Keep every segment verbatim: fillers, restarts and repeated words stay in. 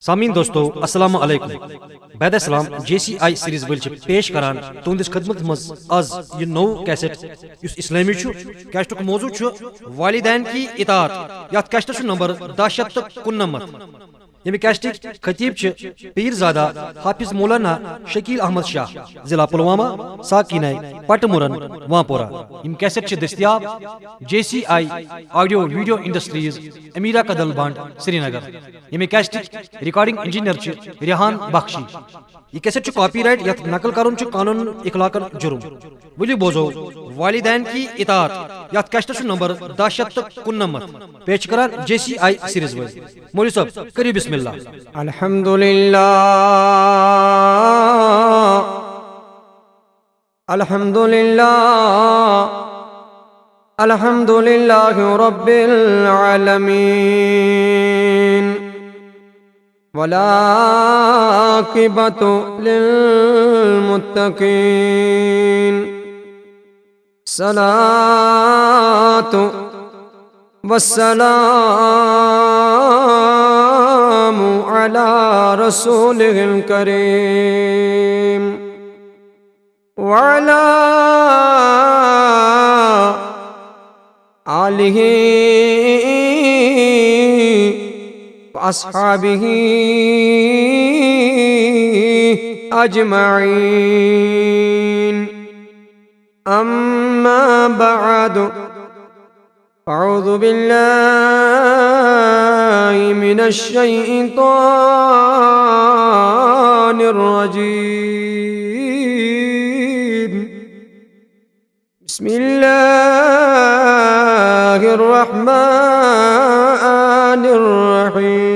سامعین دوستو، السلام علیکم۔ بعد السلام، جے سی آئی سیریز وٲلۍ چھِ پیش کران تُہنٛدِس خدمتس منٛز از یہِ نوٚو کیسٹ، یُس اسلٲمی چھُ۔ کیسٹُک موضوع چھُ والدین کی اطاعت۔ یتھ کیسٹس چھُ نمبر دَہ شیٚتھ تہٕ کُننَمتھ۔ ییٚمہِ کیسٹٕکۍ خطیب چھِ پیٖر زادہ حافظ مولانا شکیل احمد شاہ، ضلع پلوامہ، ساکینہ پٹمرن، وانپورہ۔ یِم کیسٹ چھِ دٔستیاب J C I audio video industries, Amira Kadal Bund, Srinagar. ییٚمہِ کیسٹٕکۍ ریکارڈنگ انجینئر چھِ ریحان بخشی۔ یہِ کیسٹ چھُ کاپی رائٹ، یتھ نقل کرُن چھُ قانون اخلاقن جرم۔ ؤلِو بوزو والدین کی اطاعت۔ یتھ کیسٹس چھُ نمبر دَہ شیٚتھ تہٕ کُننَمتھ۔ پیش چھِ کران جے سی آئی سیریز وٲلۍ۔ مولوی صٲب، کٔرِو بسم اللہ۔ الحمد للہ، الحمد للہ، الحمد للہ رب العالمین، والعاقبۃ للمتقین، الصلاۃ والسلام علی رسولہ الکریم، وعلی آلہ وأصحابہ أجمعين. أما بعد، أعوذ بالله من الشيطان الرجيم. بسم الله الرحمن الرحيم.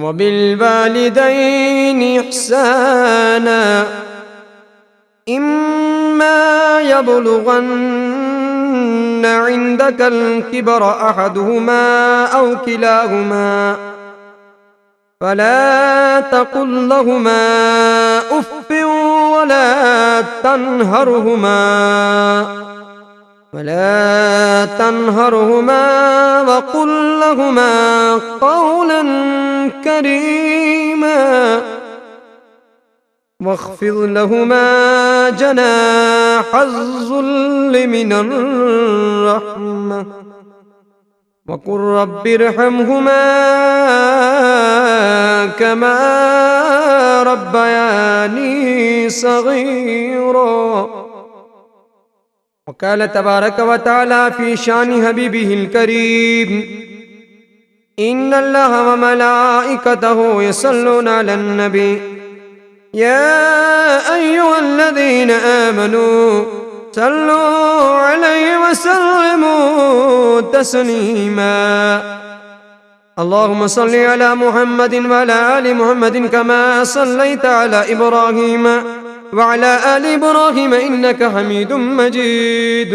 وبالوالدين إحسانا، إما يبلغن عندك الكبر أحدهما أو كلاهما، فلا تقل لهما أف ولا تنهرهما، ولا تنهرهما وقل لهما قولا كريما، واخفض لهما جناح الذل من الرحمة، وقل رب ارحمهما كما ربياني صغيرا. وقال تبارك وتعالى في شان حبيبه الكريم: إن الله وملائكته يصلون على النبي، يا أيها الذين آمنوا صلوا عليه وسلموا تسليما. اللهم صل على محمد وعلى آل محمد كما صليت على إبراهيم وعلى آل إبراهيم إنك حميد مجيد.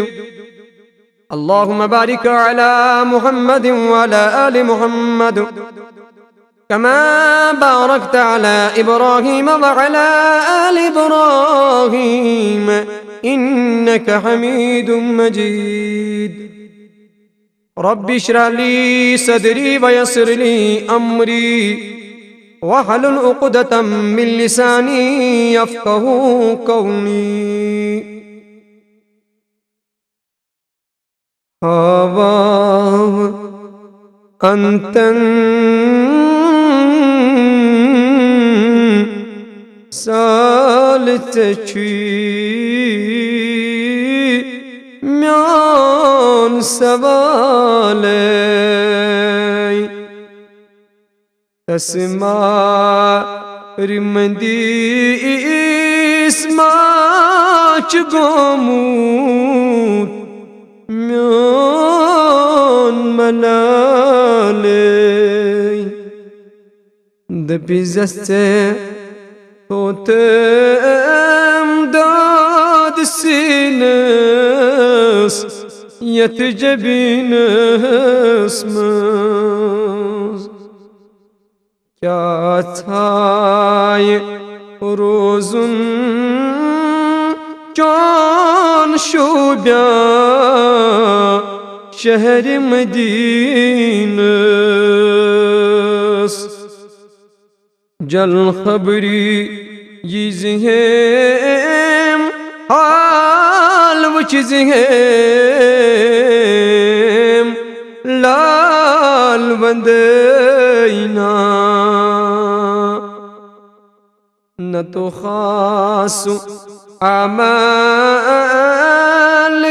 اللهم بارك على محمد وعلى آل محمد كما باركت على إبراهيم وعلى آل إبراهيم إنك حميد مجيد. رب اشرح لي صدري ويسر لي أمري واحلل عقدة من لساني يفقهوا قولي. هواه أنت سالت چھی میون سوالے۔ تسمار مندی اسماچ گوموت میون ملالے۔ دپی زستے توتم داد سینس یت جبینس منز۔ کیا ژھایہِ روزُن چون شوٗبیٛا شہرِ مدینہٕ۔ جل خبری یہِ زِہم، حال وٕچھ زِہم، لال وندینا۔ نہ تو خاص عمل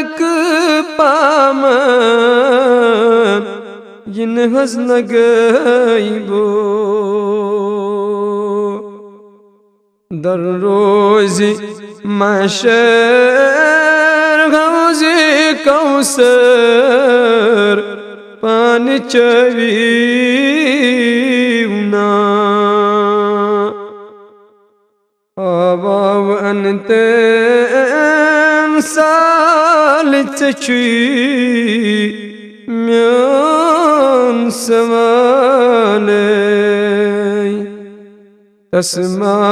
پامن، ینہز نہ غیبو۔ در روز محشر حوض کوثر پان چویونا۔ آواو انت سال چچی میون سوالے۔ تسما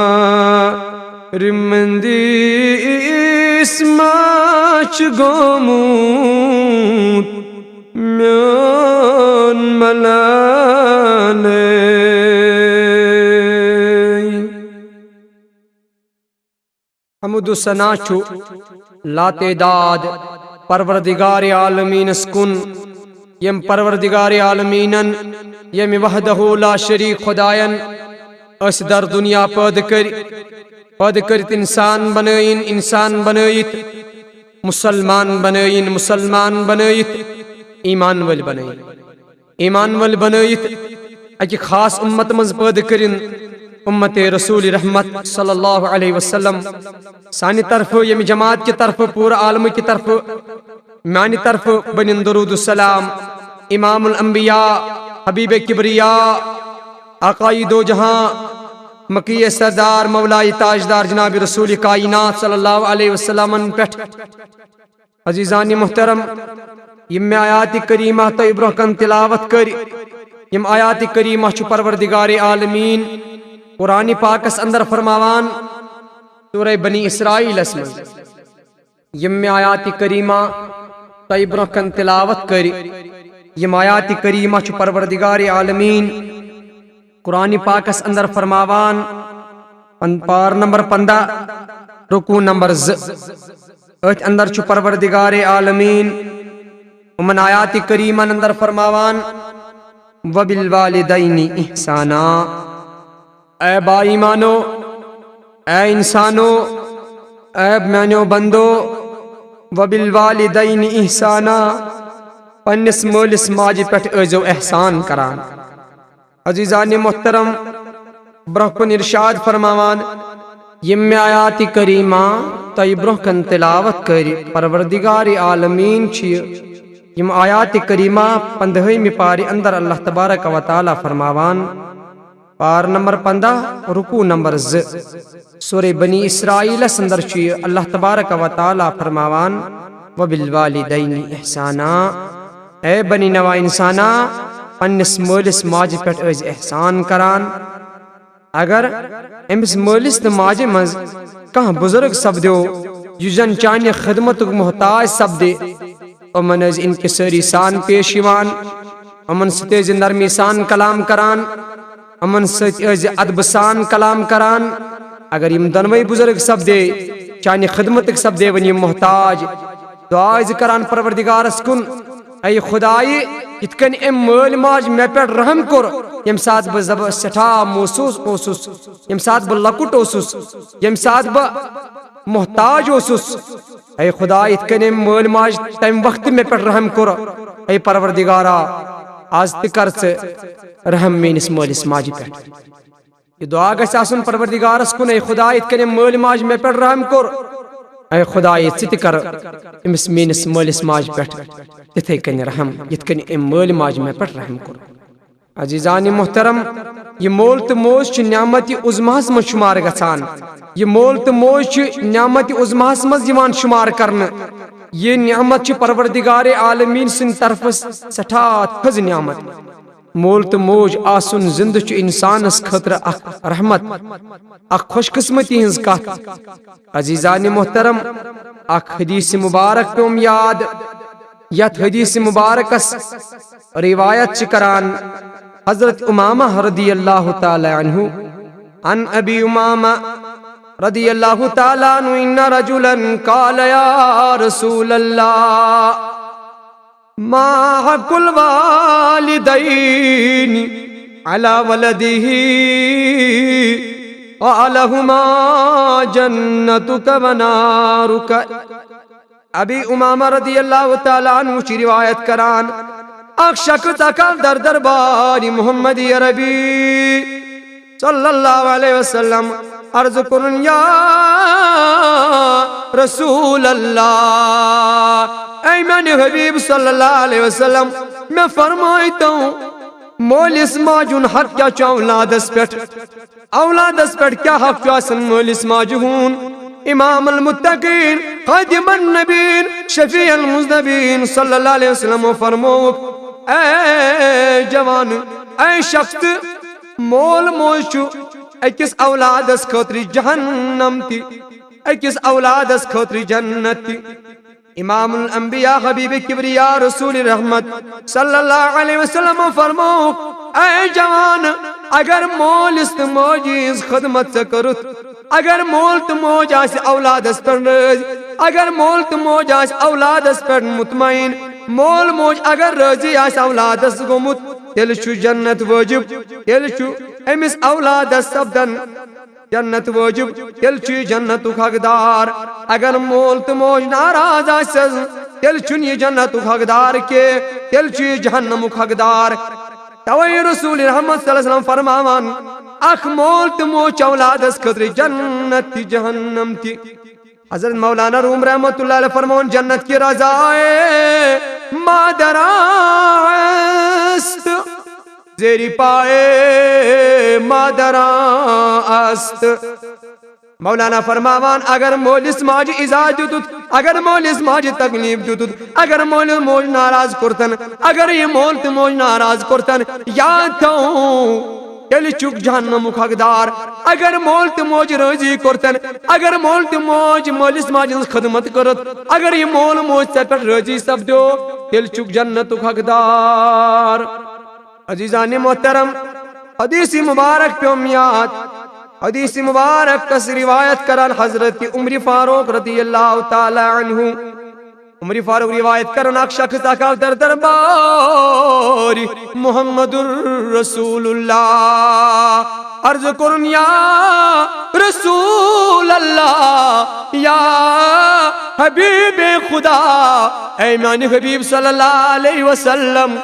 رمندیس ماچ گوموت میون ملالے۔ حمد و ثنا چھُ لاتعداد پروردگار عالمینس کُن، یم پروردگار عالمینن، یم وحدہ لا شریک خداین اس در دنیا پٲدٕ کٔرۍ، پٲدٕ کٔرِتھ انسان بنٲیِن، انسان بنٲیِتھ مسلمان بنٲیِن، مسلمان بنٲیِتھ ایمان وٲلۍ بنٲیِن۔ ایمان وٲلۍ بنٲیِتھ اکہِ خاص امت منٛز پٲدٕ کٔرِن، امت رسول رحمت صلی اللہ علیہ وسلم۔ سانہِ طرفہٕ، ییٚمہِ جماعت کہِ طرفہٕ، پوٗرٕ عالمہٕ کہِ طرفہٕ، میانہِ طرفہٕ بٔنِن درود و سلام امام الانبیاء، حبیب کبریا، آقای دو جہاں، مکی سردار، مولای تاجدار جناب رسول کائنات صلی اللہ علیہ وسلمن پٮ۪ٹھ۔ عزیزان محترم، یم مےٚ آیات کریمہ تۄہہِ برونٛہہ کن تلاوت کٔرۍ، یم آیات کریمہ چھُ پروردگار عالمین قرآن پاکس اندر فرماوان، سورہ بنی اسرائیلس منٛز۔ یم مےٚ آیات کریمہ تۄہہِ برونٛہہ کن تلاوت کٔرۍ، یم آیات کریمہ چھُ پروردگار عالمین قرآن پاکس اندر فرماوان، پن-، پار نمبر پندہ، رکوع نمبر زٕ۔ أتھۍ اندر چھُ پروردگار عالمین یِمن آیات کریمن اندر فرماوان، "وبالوالدین احسانا"۔ اے با ایمانو، اے انسانو، اے میانیو بندو، "وبالوالدین احسانا"، پننِس مٲلِس ماجہِ پٮ۪ٹھ ٲسۍزیو احسان کران۔ عزیزان محترم، برونٛہہ کُن ارشاد فرماوان، یم مےٚ آیات کریمہ تۄہہِ برونٛہہ کن تلاوت کٔرۍ، پروردگار عالمین چھِ یم آیات کریمہ پندہٲیمہِ پارِ اندر اللہ تبارک و تعالیٰ فرماوان، پار نمبر پندہ، رکوع نمبر زٕ۔ سورہ بنی اسرائیلس اندر چھُ یہِ اللہ تبارک و تعالیٰ فرماوان، "وبالوالدین احسانا"، اے بنی نوع انسانا، پننِس مٲلِس ماجہِ پٮ۪ٹھ ٲسۍ احسان کران۔ اگر أمِس مٲلِس تہٕ ماجہِ منٛز کانٛہہ بُزرگ سپدیو، یُس زن چانہِ خدمتُک محتاج سپدِ، یِمن ٲسۍ انکسٲری سان پیش یِوان، یِمن سۭتۍ ٲسۍ نرمی سان کلام کران، یِمن سۭتۍ ٲسۍ ادبہٕ سان کلام کران۔ اگر یِم دۄنوَے بُزرگ سپدے، چانہِ خدمتٕکۍ سپدے وۄنۍ یِم محتاج، دعا ٲسۍ کران پروردگارس کُن، "اے خدایہِ، یِتھ کٔنۍ أمۍ مٲلۍ ماجہِ مےٚ پٮ۪ٹھ رحم کوٚر، ییٚمہِ ساتہٕ بہٕ زب-، سٮ۪ٹھاہ موسوٗس اوسُس، ییٚمہِ ساتہٕ بہٕ لۄکُٹ اوسُس، ییٚمہِ ساتہٕ بہٕ محتاج اوسُس، اے خدا، یِتھ کٔنۍ أمۍ مٲلۍ ماجہِ تَمہِ وقتہٕ مےٚ پٮ۪ٹھ رحم کوٚر، اے پروردگارا، از تہِ کر ژٕ رحم میٲنِس مٲلِس ماجہِ پٮ۪ٹھ۔" یہِ دعا گژھِ آسُن پروردگارس کُن، اے خدا، یِتھ کٔنۍ أمۍ مٲلۍ ماجہِ مےٚ پٮ۪ٹھ رحم کوٚر، اے خدایہِ، ژٕ تہِ کر أمِس میٲنِس مٲلِس ماجہِ پٮ۪ٹھ تِتھے کٔنۍ رحم، یِتھ کٔنۍ أمۍ مٲلۍ ماجہِ مےٚ پٮ۪ٹھ رحم کوٚر۔ عزیزان محترم، یہِ مول تہٕ موج چھِ نعمت عظمیٰ ہس منٛز شمار گژھان۔ یہِ مول تہٕ موج چھِ نعمت عظمیٰ ہس منٛز یِوان شمار کرنہٕ۔ یہِ نعمت چھِ پروردگار عالمین سٕنٛدِ طرفہٕ سٮ۪ٹھاہ تھٔز نعمت۔ مول تہٕ موج آسُن زِندٕ چھُ انسانس خٲطرٕ اکھ رحمت، اکھ خوش قسمتی ہٕنٛز کتھ۔ عزیزان محترم، اکھ حدیث مبارک پیوم یاد، یتھ حدیث مبارکس روایت چھِ کران حضرت امامہ رضی اللہ تعالی عنہ، عن أبي أمامة رضي الله تعالى عنه إن رجلا قال: يا رسول الله، ما حق الوالدين على ولده؟ قال: هما جنتك ونارك. ابی امامہ رضی اللہ تعالی عنہ چھِ روایت کران، اکھ شخص آو در دربار محمد عربی صلی اللہ علیہ وسلم، عرض کرن، یا رسول اللہ، اے میانہِ حبیب صلی اللہ علیہ وسلم، مےٚ فرمٲیتو، مٲلِس ماجہِ ہُنٛد حق کیٛاہ چھُ اولادس پٮ۪ٹھ؟ اولادس پٮ۪ٹھ کیٛاہ حق چھُ آسان مٲلِس ماجہِ ہُنٛد؟ امام المتقین، خاتم النبین، شفیع المذنبین صلی اللہ علیہ وسلم فرمووُکھ، اے جوان، اے شخص، مول موج چھُ أکِس اولادس خٲطرٕ جہنم تہِ، أکِس اولادس خٲطرٕ جنت تہِ۔ امام الانبیاء حبیب کبریا رسول رحمت صلی اللہ علیہ وسلم فرمووُکھ، اے جوان، اگر مٲلِس تہٕ ماجہِ ہٕنٛز خدمت ژےٚ کٔرٕتھ، اگر مول تہٕ موج آسہِ اولادس پٮ۪ٹھ رٲضۍ، اگر مول تہٕ موج آسہِ اولادس پٮ۪ٹھ مطمئن، مول موج اگر رٲضی آسہِ اولادس گوٚمُت، تیٚلہِ چھُ جنت وٲجِب، تیٚلہِ چھُ أمِس اولادس سپدان جنت وٲجِب، تیٚلہِ چھُ یہِ جنتُک حقدار۔ اگر مول تہٕ موج ناراض آسٮ۪س، تیٚلہِ چھُنہٕ یہِ جنتُک حقدار کینٛہہ، تیٚلہِ چھُ یہِ جہنمُک حقدار۔ توے رسول رحمت صلی اللہ علیہ وسلم فرماوان، اکھ مول تہٕ موج چھِ اولادس خٲطرٕ جنت تہِ جہنم تہِ۔ حضرت مولانا روم رحمت اللہ علیہ فرماوان، جنت کی رضائے مادراں است، زیر پائے مادراں است۔ مولانا فرماوان، اگر مٲلِس ماجہِ ایذا دیُتُتھ، اگر مٲلِس ماجہِ تکلیف دیُتُتھ، اگر مٲلِس موج ناراض کوٚرتن، اگر یہِ مول تہٕ موج ناراض کوٚرتن، یاد تھاو، تیٚلہِ چھُکھ جہنمُک حقدار۔ اگر مول تہٕ موج رٲضی کوٚرتن، اگر مول تہٕ موج مٲلِس ماجہِ ہٕنٛز خدمت کٔرٕتھ، اگر یہِ مول موج ژےٚ پٮ۪ٹھ رٲضی سپدیو، تیٚلہِ چھُکھ جنتُک حقدار۔ عزیزانِ محترم، حدیث مبارک پیوٚم یاد، حدیث مبارک کس روایت کران حضرت عمر فاروق رضی اللہ تعالی عنہ۔ عمر فاروق روایت کران، اکھ شخص اکھ آو در دربار محمد رسول اللہ، عرض کرن، یا رسول اللہ، یا حبیب خدا، اے میانہِ حبیب صلی اللہ علیہ وسلم،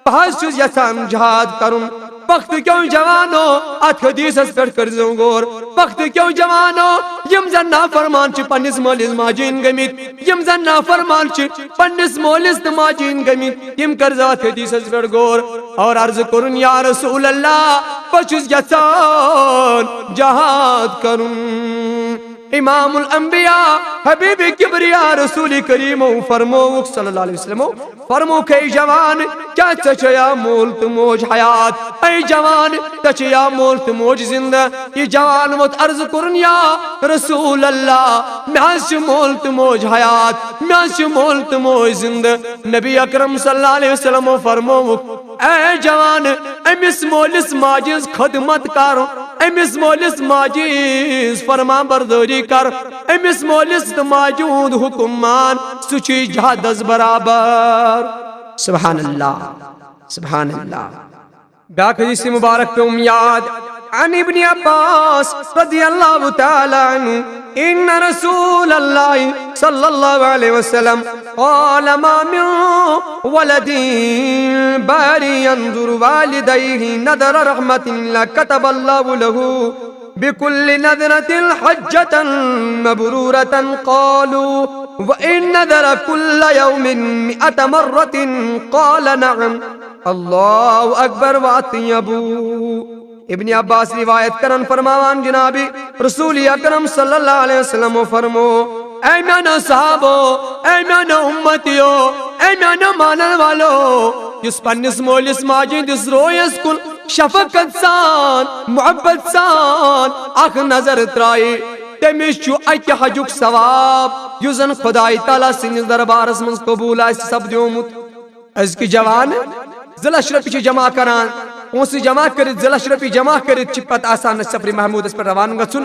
بہٕ حظ چھُس یژھان جہاد کرُن۔ وقت کیو جوانو، اتھ حدیثس پٮ۪ٹھ کٔرزیو غور۔ وقت کیو جوانو، یِم زن نافرمان چھِ پننِس مٲلِس ماجہِ ہٕنٛدۍ گٔمٕتۍ، یِم زن نافرمان چھِ پننِس مٲلِس تہٕ ماجہِ ہٕنٛدۍ گٔمٕتۍ، تِم کٔرزیو اتھ حدیثس پٮ۪ٹھ غور۔ اور عرض کرُن، یا رسول اللہ، بہٕ چھُس یژھان جہاد کرُن۔ امام الانبیاء حبیب کبریا رسول کریمو فرمووُکھ صلی اللہ علیہ وسلمو، فرمووُکھ، اے جوان، کیا ژےٚ چھیا مول تہٕ موج حیات؟ اے جوان، ژےٚ چھیا مول تہٕ موج زندہ؟ یہِ جوان ووت عرض کرُن، یا رسول اللہ، مےٚ حظ چھِ مول تہٕ موج حیات، مےٚ حظ چھِ مول تہٕ موج زندہ۔ نبی اکرم صلی اللہ علیہ وسلمو فرمووُکھ، اے جوان، أمِس مٲلِس ماجہِ ہٕنٛز خدمت کر، أمِس مٲلِس ماجہِ ہٕنٛز فرما بردٲری کر، أمِس مٲلِس تہٕ ماجہِ ہُنٛد حُکُم مان، سُہ چھُے جہادس برابر۔ سبحان اللہ، سبحان اللہ۔ بیاکھ حدیث مبارک پیوٚم یاد، عن ابن عباس رضی اللہ تعالی عنہ، ان رسول اللہ صلی اللہ علیہ وسلم قال، ما من ولد بار ينظر والديه نظر رحمة إلا كتب الله له بكل نظرة حجة مبرورة۔ قالوا، وإن نظر كل يوم مئة مرة؟ قال، نعم۔ الله أكبر وأطيب۔ ابن عباس روایت کران فرماوان، جناب رسول اکرم صلی اللہ علیہ وسلم فرمو، اے میانو صحابو، اے میانو امتیو، اے میانو مانن والو، یُس پننِس مٲلِس ماجہِ ہٕنٛدِس رویس کُن شفقت سان، محبت سان اکھ نظر ترایہِ، تٔمِس چھُ اکہِ حجُک ثواب، یُس زن خداے تعالیٰ سٕنٛدِس دربارس منٛز قبول آسہِ سپدیومُت۔ أزکہِ جوان زٕ لچھ رۄپیہِ چھِ جمع کران، پونٛسہٕ جمع کٔرِتھ، زٕ لچھ رۄپیہِ جمع کٔرِتھ چھِ پتہٕ آسان سفرِ محمودس پٮ۪ٹھ روانہٕ گژھُن۔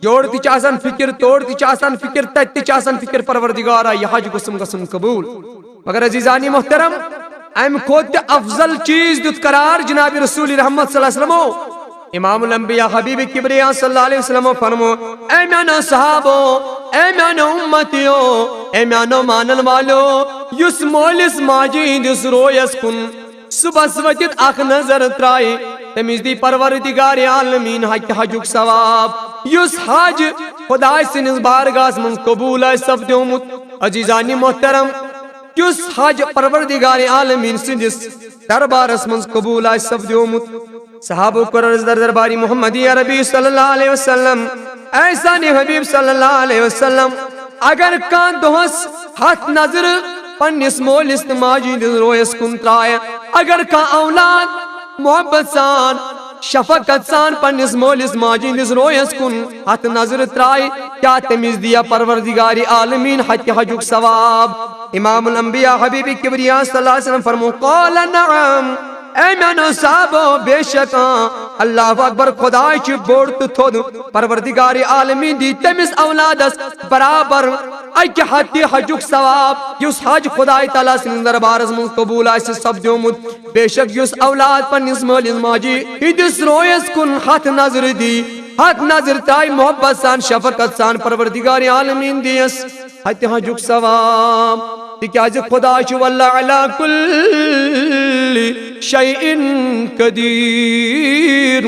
یورٕ تہِ چھِ آسان فکر، تورٕ تہِ چھِ آسان فکر، تتہِ تہِ چھِ آسان فکر، پروردگارا، یہِ حج گوٚژھُم گژھُن قبول۔ مگر عزیزانی محترم، امہِ کھۄتہٕ تہِ افضل چیز دیُت قرار جناب رسول رحمت صلی اللہ علیہ وسلمو۔ امام الانبیاء حبیب کبریا صلی اللہ علیہ وسلمو فرمو، اے میانو صحابو، اے میانو امتیو، اے میانو مانن والو، یُس مٲلِس ماجہِ ہٕنٛدِس رویس کُن صبحس ؤتھِتھ اکھ نظر ترایہِ، تٔمِس دی پروردگار عالمین حج، حجُک ثواب۔ یُس حج خداے سٕنٛدِس بارگاہس منٛز قبول آسہِ سپدیومُت، عزیزانِ محترم، یُس حج پروردگار عالمین سٕنٛدِس دربارس منٛز قبول آسہِ سپدیومُت۔ صحابو کوٚر عرض در دربارِ محمدی عربی صلی اللہ علیہ وسلم، اے سانہِ حبیب صلی اللہ علیہ وسلم، اگر کانٛہہ دۄہس ہتھ نظرٕ پننِس مٲلِس تہٕ ماجہِ ہٕنٛدِس رویس کُن ترایہِ، اگر کانٛہہ اولاد محبت سان، شفقت سان پننِس مٲلِس ماجہِ ہٕنٛدِس رویس کُن ہتھ نظرٕ ترایہِ، کیٛاہ تٔمِس دِیا پروردگار عالمین ہتہِ حجُک ثواب؟ امام الانبیاء حبیب کبریا صلی اللہ علیہ وسلم فرمو، قال نعم، اے میانو صحابو، بے شک، آ، اللہ اکبر، خداے چھُ بوٚڑ تہٕ تھوٚد، پروردگار عالمین دی تٔمِس اولادس برابر اکہِ ہتہِ حجُک ثواب، یُس حج خداے تعالیٰ سٕنٛدِس دربارس منٛز قبول آسہِ سپدیومُت۔ بے شک یُس اولاد پننِس مٲلِس ماجہِ ہٕنٛدِس رویس کُن ہتھ نظرٕ دی، ہتھ نظرٕ ترایہِ محبت سان، شفقت سان، پروردگار عالمین دیس ہتہِ حجُک ثواب۔ تِکیٛازِ خدا چھُ واللہ علی کل شیء قدیر۔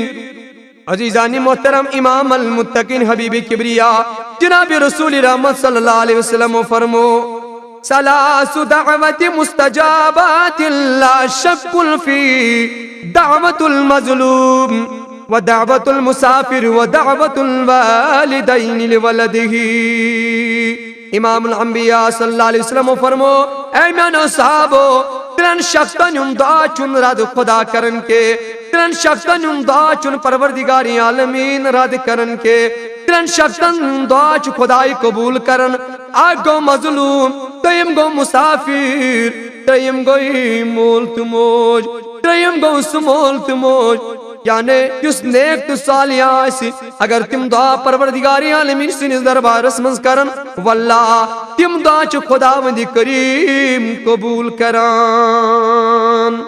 عزیزانِ محترم، امام المتقین حبیب کبریا جناب رسول رحمت صلی اللہ علیہ وسلم فرمو، ثلاث دعوات مستجابات لا شک فی، دعوت المظلوم و دعوت المسافر و دعوت الوالدین لولده۔ امام الانبیاء صلی اللہ علیہ وسلم فرمو، اے میانو صحابو، ترٛٮ۪ن شخصن ہُنٛد دعا چھُنہٕ رد خدا کران کینٛہہ، ترٛٮ۪ن شخصن ہُنٛد دعا چھُنہٕ پروردگار عالمین رد کران کینٛہہ، ترٛٮ۪ن شخصن ہُنٛد دعا چھُ خداے قبول کران۔ اکھ گوٚو مظلوم، دوٚیِم گوٚو مسافر، ترٛیٚیِم گوٚو مول تہٕ موج، ترٛیٚیِم گوٚو سُہ مول تہٕ موج، یعنی یُس نیک تہٕ صالح آسہِ، اگر تِم دعا پروردگار عالمین سٕنٛدِس دربارس منٛز کرن، واللہ تِم دعا چھُ خداوند کریم قبول کران۔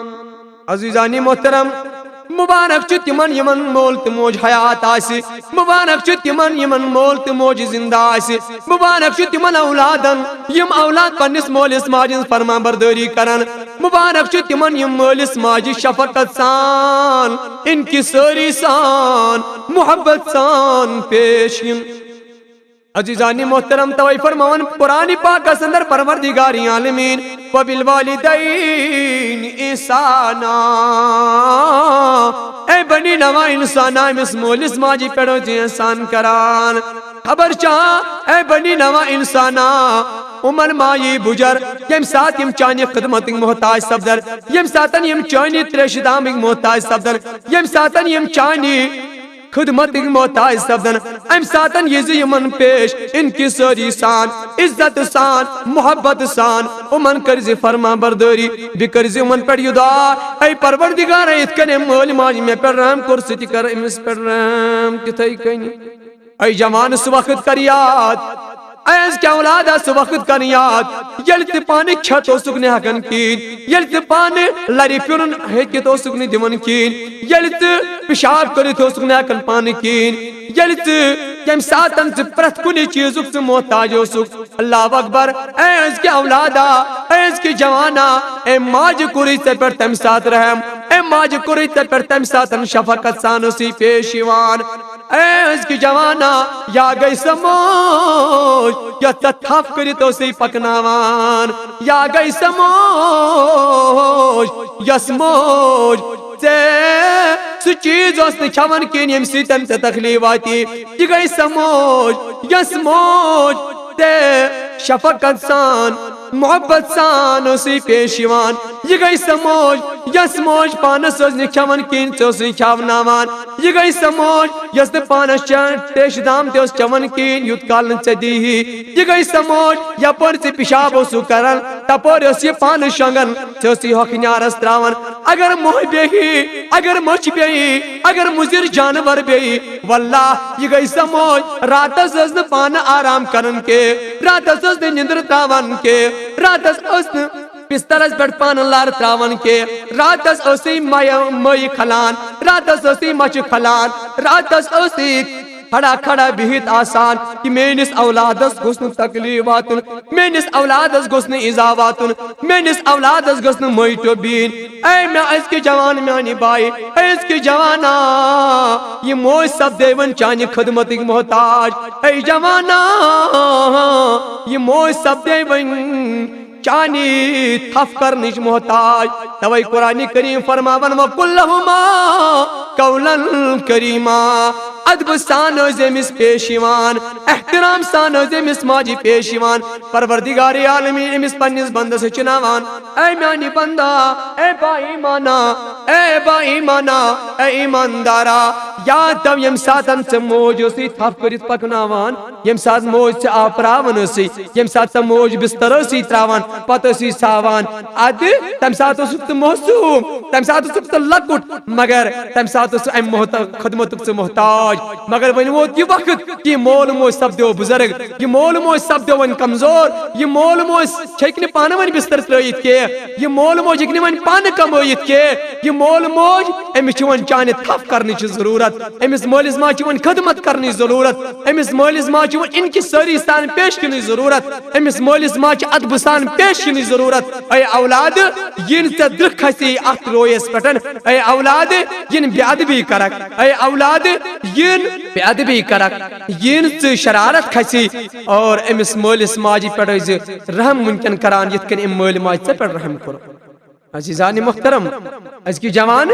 عزیزانِ محترم، مبارک چھُ تِمن یِمن مول تہٕ موج حیات آسہِ، مبارک چھُ تِمن یِمن مول تہٕ موج زندٕ آسہِ، مبارک چھُ تِمن اولادن یِم اولاد پننِس مٲلِس ماجہِ ہٕنٛز فرمان بردٲری کرن، مبارک چھُ تِمن یِم مٲلِس ماجہِ شفقت سان، انکسٲری سان، محبت سان پیش یِن۔ عزیزانِ محترم، توے فرماوان قرآن پاکس اندر پروردگار عالمین، وبالوالدین احسانا، اے بنی نوع انسانا، أمِس مٲلِس ماجہِ پٮ۪ٹھ ٲسۍ احسان کران۔ خبر چھا، اے بنی نوع انسانا، یِمن مایہِ بُجر، ییٚمہِ ساتہٕ یِم چانہِ خدمتٕکۍ محتاج سپدن، ییٚمہِ ساتہٕ یِم چانہِ تریشہِ دامٕکۍ محتاج سپدن، ییٚمہِ ساتہٕ یِم چانہِ خدمتٕکۍ محتاج سپدن، امہِ ساتہٕ یہِ زِ یِمن پیش انکسٲری سان، عزت سان، محبت سان، یِمن کٔرۍ زِ فرما بردٲری، بیٚیہِ کٔرۍ زِ یِمن پٮ۪ٹھ یہِ دعا، اے پروردگار، یِتھ کٔنۍ أمۍ مٲلۍ ماجہِ مےٚ پٮ۪ٹھ رحم کوٚر، ژٕ تہِ کر أمِس پٮ۪ٹھ رحم تِتھے کٔنۍ۔ اے جوان، سُہ وقت کر یاد، اے أزکہِ اولادہ، سُہ وقت کر یاد، ییٚلہِ تہِ پانہٕ کھٮ۪تھ اوسُکھ نہٕ ہٮ۪کان کِہیٖنۍ، ییٚلہِ تہِ پانہٕ لرِ پھِرُن ہیٚکِتھ اوسُکھ نہٕ دِوان کِہیٖنۍ، ییٚلہِ تہِ پِشاب کٔرِتھ اوسُکھ نہٕ ہٮ۪کان پانہٕ کِہیٖنۍ، ییٚلہِ تہِ ییٚمہِ ساتَن ژٕ پرٛٮ۪تھ کُنہِ چیٖزُک ژٕ محتاج اوسُکھ۔ اللہ اکبر۔ اے أزکہِ اولادہ، اے أزکہِ جوانا، اے ماجہِ کوٚرُے ژےٚ پٮ۪ٹھ تَمہِ ساتہٕ رحم، اے ماجہِ کوٚرُے ژےٚ پٮ۪ٹھ تَمہِ ساتَن شفقت سان اوسُے پیش یِوان۔ اے أزکہِ جوانا، یا گٔے سۄ موج یۄس ژےٚ تھپھ کٔرِتھ اوسُے پکناوان، یا گٔے سۄ موج یۄس موج ژےٚ سُہ چیٖز اوس نہٕ کھٮ۪وان کِہیٖنۍ ییٚمہِ سۭتۍ ژےٚ تکلیٖف واتی، یہِ گٔے سۄ موج یۄس موج ژےٚ شفقت سان محبت سان ٲسٕے پیش یِوان۔ یہِ گٔے سۄ موج، یۄس موج پانس ٲس نہٕ کھٮ۪وان کِہیٖنۍ، ژےٚ ٲسٕے کھٮ۪وناوان۔ یہِ گٔے سۄ موج، یۄس نہٕ پانس چٮ۪ن تریشہِ دام تہِ ٲس چٮ۪وان کِہیٖنۍ، یوٗت کال نہٕ ژےٚ دیٖہی۔ یہِ گٔے سۄ موج، یپٲرۍ ژٕ پِشاب اوسُکھ کران، تپٲرۍ ٲس یہِ پانہٕ شۄنٛگان، ژےٚ ٲسٕے ہۄکھنیارس تراوان۔ اگر موٚہ بیٚہی، اگر مٔچھ بیٚہی، اگر مُضِر جانور بیٚہی، واللہ، یہِ گٔے سۄ موج، راتس ٲس نہٕ پانہٕ آرام کران کینٛہہ، راتس ٲس نہٕ نِندٕر تراوان کینٛہہ، راتس ٲس نہٕ بسترس پٮ۪ٹھ پانہٕ لر تراوان کینٛہہ، راتس ٲسٕے مَیہِ، مٔہۍ کھلان، راتس ٲسٕے مَچھِ کھلان، راتس ٲسٕے کھڑا کھڑا بِہِتھ آسان کہِ میٲنِس اولادس گوٚژھ نہٕ تکلیف واتُن، میٲنِس اولادس گوٚژھ نہٕ ایزا واتُن، میٲنِس اولادس گٔژھ نہٕ مٔہۍ ٹوٚپھ بِہِنۍ۔ اے مےٚ أزکہِ جوان میانہِ بایہِ، اے أزکہِ جوانا، یہِ موج سپدے وۄنۍ چانہِ خدمتٕکۍ محتاج۔ اے جوانا، یہِ موج سپدے وۄنۍ چانی تھپھ کرنٕچ محتاج۔ توے قرآن کریم فرماوان، "وقل لهما قولا کریما"، ادبہٕ سان ٲسۍ أمِس پیش یِوان، احترام سان ٲسۍ أمِس ماجہِ پیش یِوان۔ پروردگار عالمین أمِس پننِس بندس ہیٚچھناوان، اے میانہِ بندا، اے با ایمانا، اے با ایمانا، اے ایماندارا، یاد تھاو، ییٚمہِ ساتن ژےٚ موج ٲسٕے تھپھ کٔرِتھ پکناوان، ییٚمہِ ساتہٕ موج ژےٚ آپراوان ٲسٕے، ییٚمہِ ساتہٕ ژےٚ موج بستر ٲسٕے تراوان، پتہٕ ٲسٕے ساوان، ادٕ تمہِ ساتہٕ اوسُکھ ژٕ معصوم، تمہِ ساتہٕ اوسُکھ ژٕ لۄکُٹ، مگر تمہِ ساتہٕ اوس امہِ محت-، خدمتُک ژٕ محتاج۔ مگر وۄنۍ ووت یہِ وقت کہِ یہِ مول موج سپدیو بُزرگ، یہِ مول موج سپدیو وۄنۍ کمزور، یہِ مول موج ہیٚکہِ نہٕ پانہٕ وۄنۍ بستر ترٲیِتھ کینٛہہ، یہِ مول موج ہیٚکہِ نہٕ وۄنۍ پانہٕ کمٲیِتھ کینٛہہ، یہِ مول موج، أمِس چھِ وۄنۍ چانہِ تھپھ کرنٕچ ضروٗرت، أمِس مٲلِس ماجہِ چھِ وۄنۍ خدمت کرنٕچ ضروٗرت، أمِس مٲلِس ماجہِ چھِ وۄنۍ انکسٲری سان پیش یِنٕچ ضروٗرت، أمِس مٲلِس ماجہِ چھِ ادبہٕ سان پیش یِنٕچ ضروٗرت۔ اے اولاد، یِن ژےٚ درٛہ کھسی اتھ رویس پٮ۪ٹھ، اے اولاد، یِن بے ادبی کرکھ، اے اولاد، یِن بے ادبی کرکھ، یِن ژٕ شرارت کھسی، اور أمِس مٲلِس ماجہِ پٮ۪ٹھ ٲسۍ زِ رحم وٕنکٮ۪ن کران، یِتھ کٔنۍ أمۍ مٲلۍ ماجہِ ژےٚ پٮ۪ٹھ رحم کوٚر۔ عزیزان محترم، أزکہِ جوان،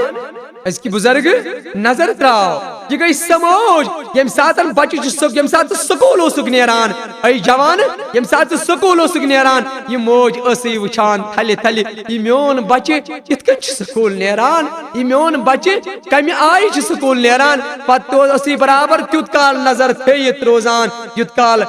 أزکہِ بُزرگ، نظر تراو، یہِ گٔے سۄ موج، ییٚمہِ ساتن بچہِ چھُ سُہ، ییٚمہِ ساتہٕ ژٕ سکوٗل اوسُکھ نیران، اے جوان، ییٚمہِ ساتہٕ ژٕ سکوٗل اوسُکھ نیران، یہِ موج ٲسٕے وٕچھان تھلہِ تھلہِ، یہِ میون بچہِ کِتھ کٔنۍ چھُ سکوٗل نیران، یہِ میون بچہِ کمہِ آیہِ چھُ سکوٗل نیران، پتہٕ تہِ ٲسٕے برابر تیُت کال نظر تھٲیِتھ روزان، یُت کال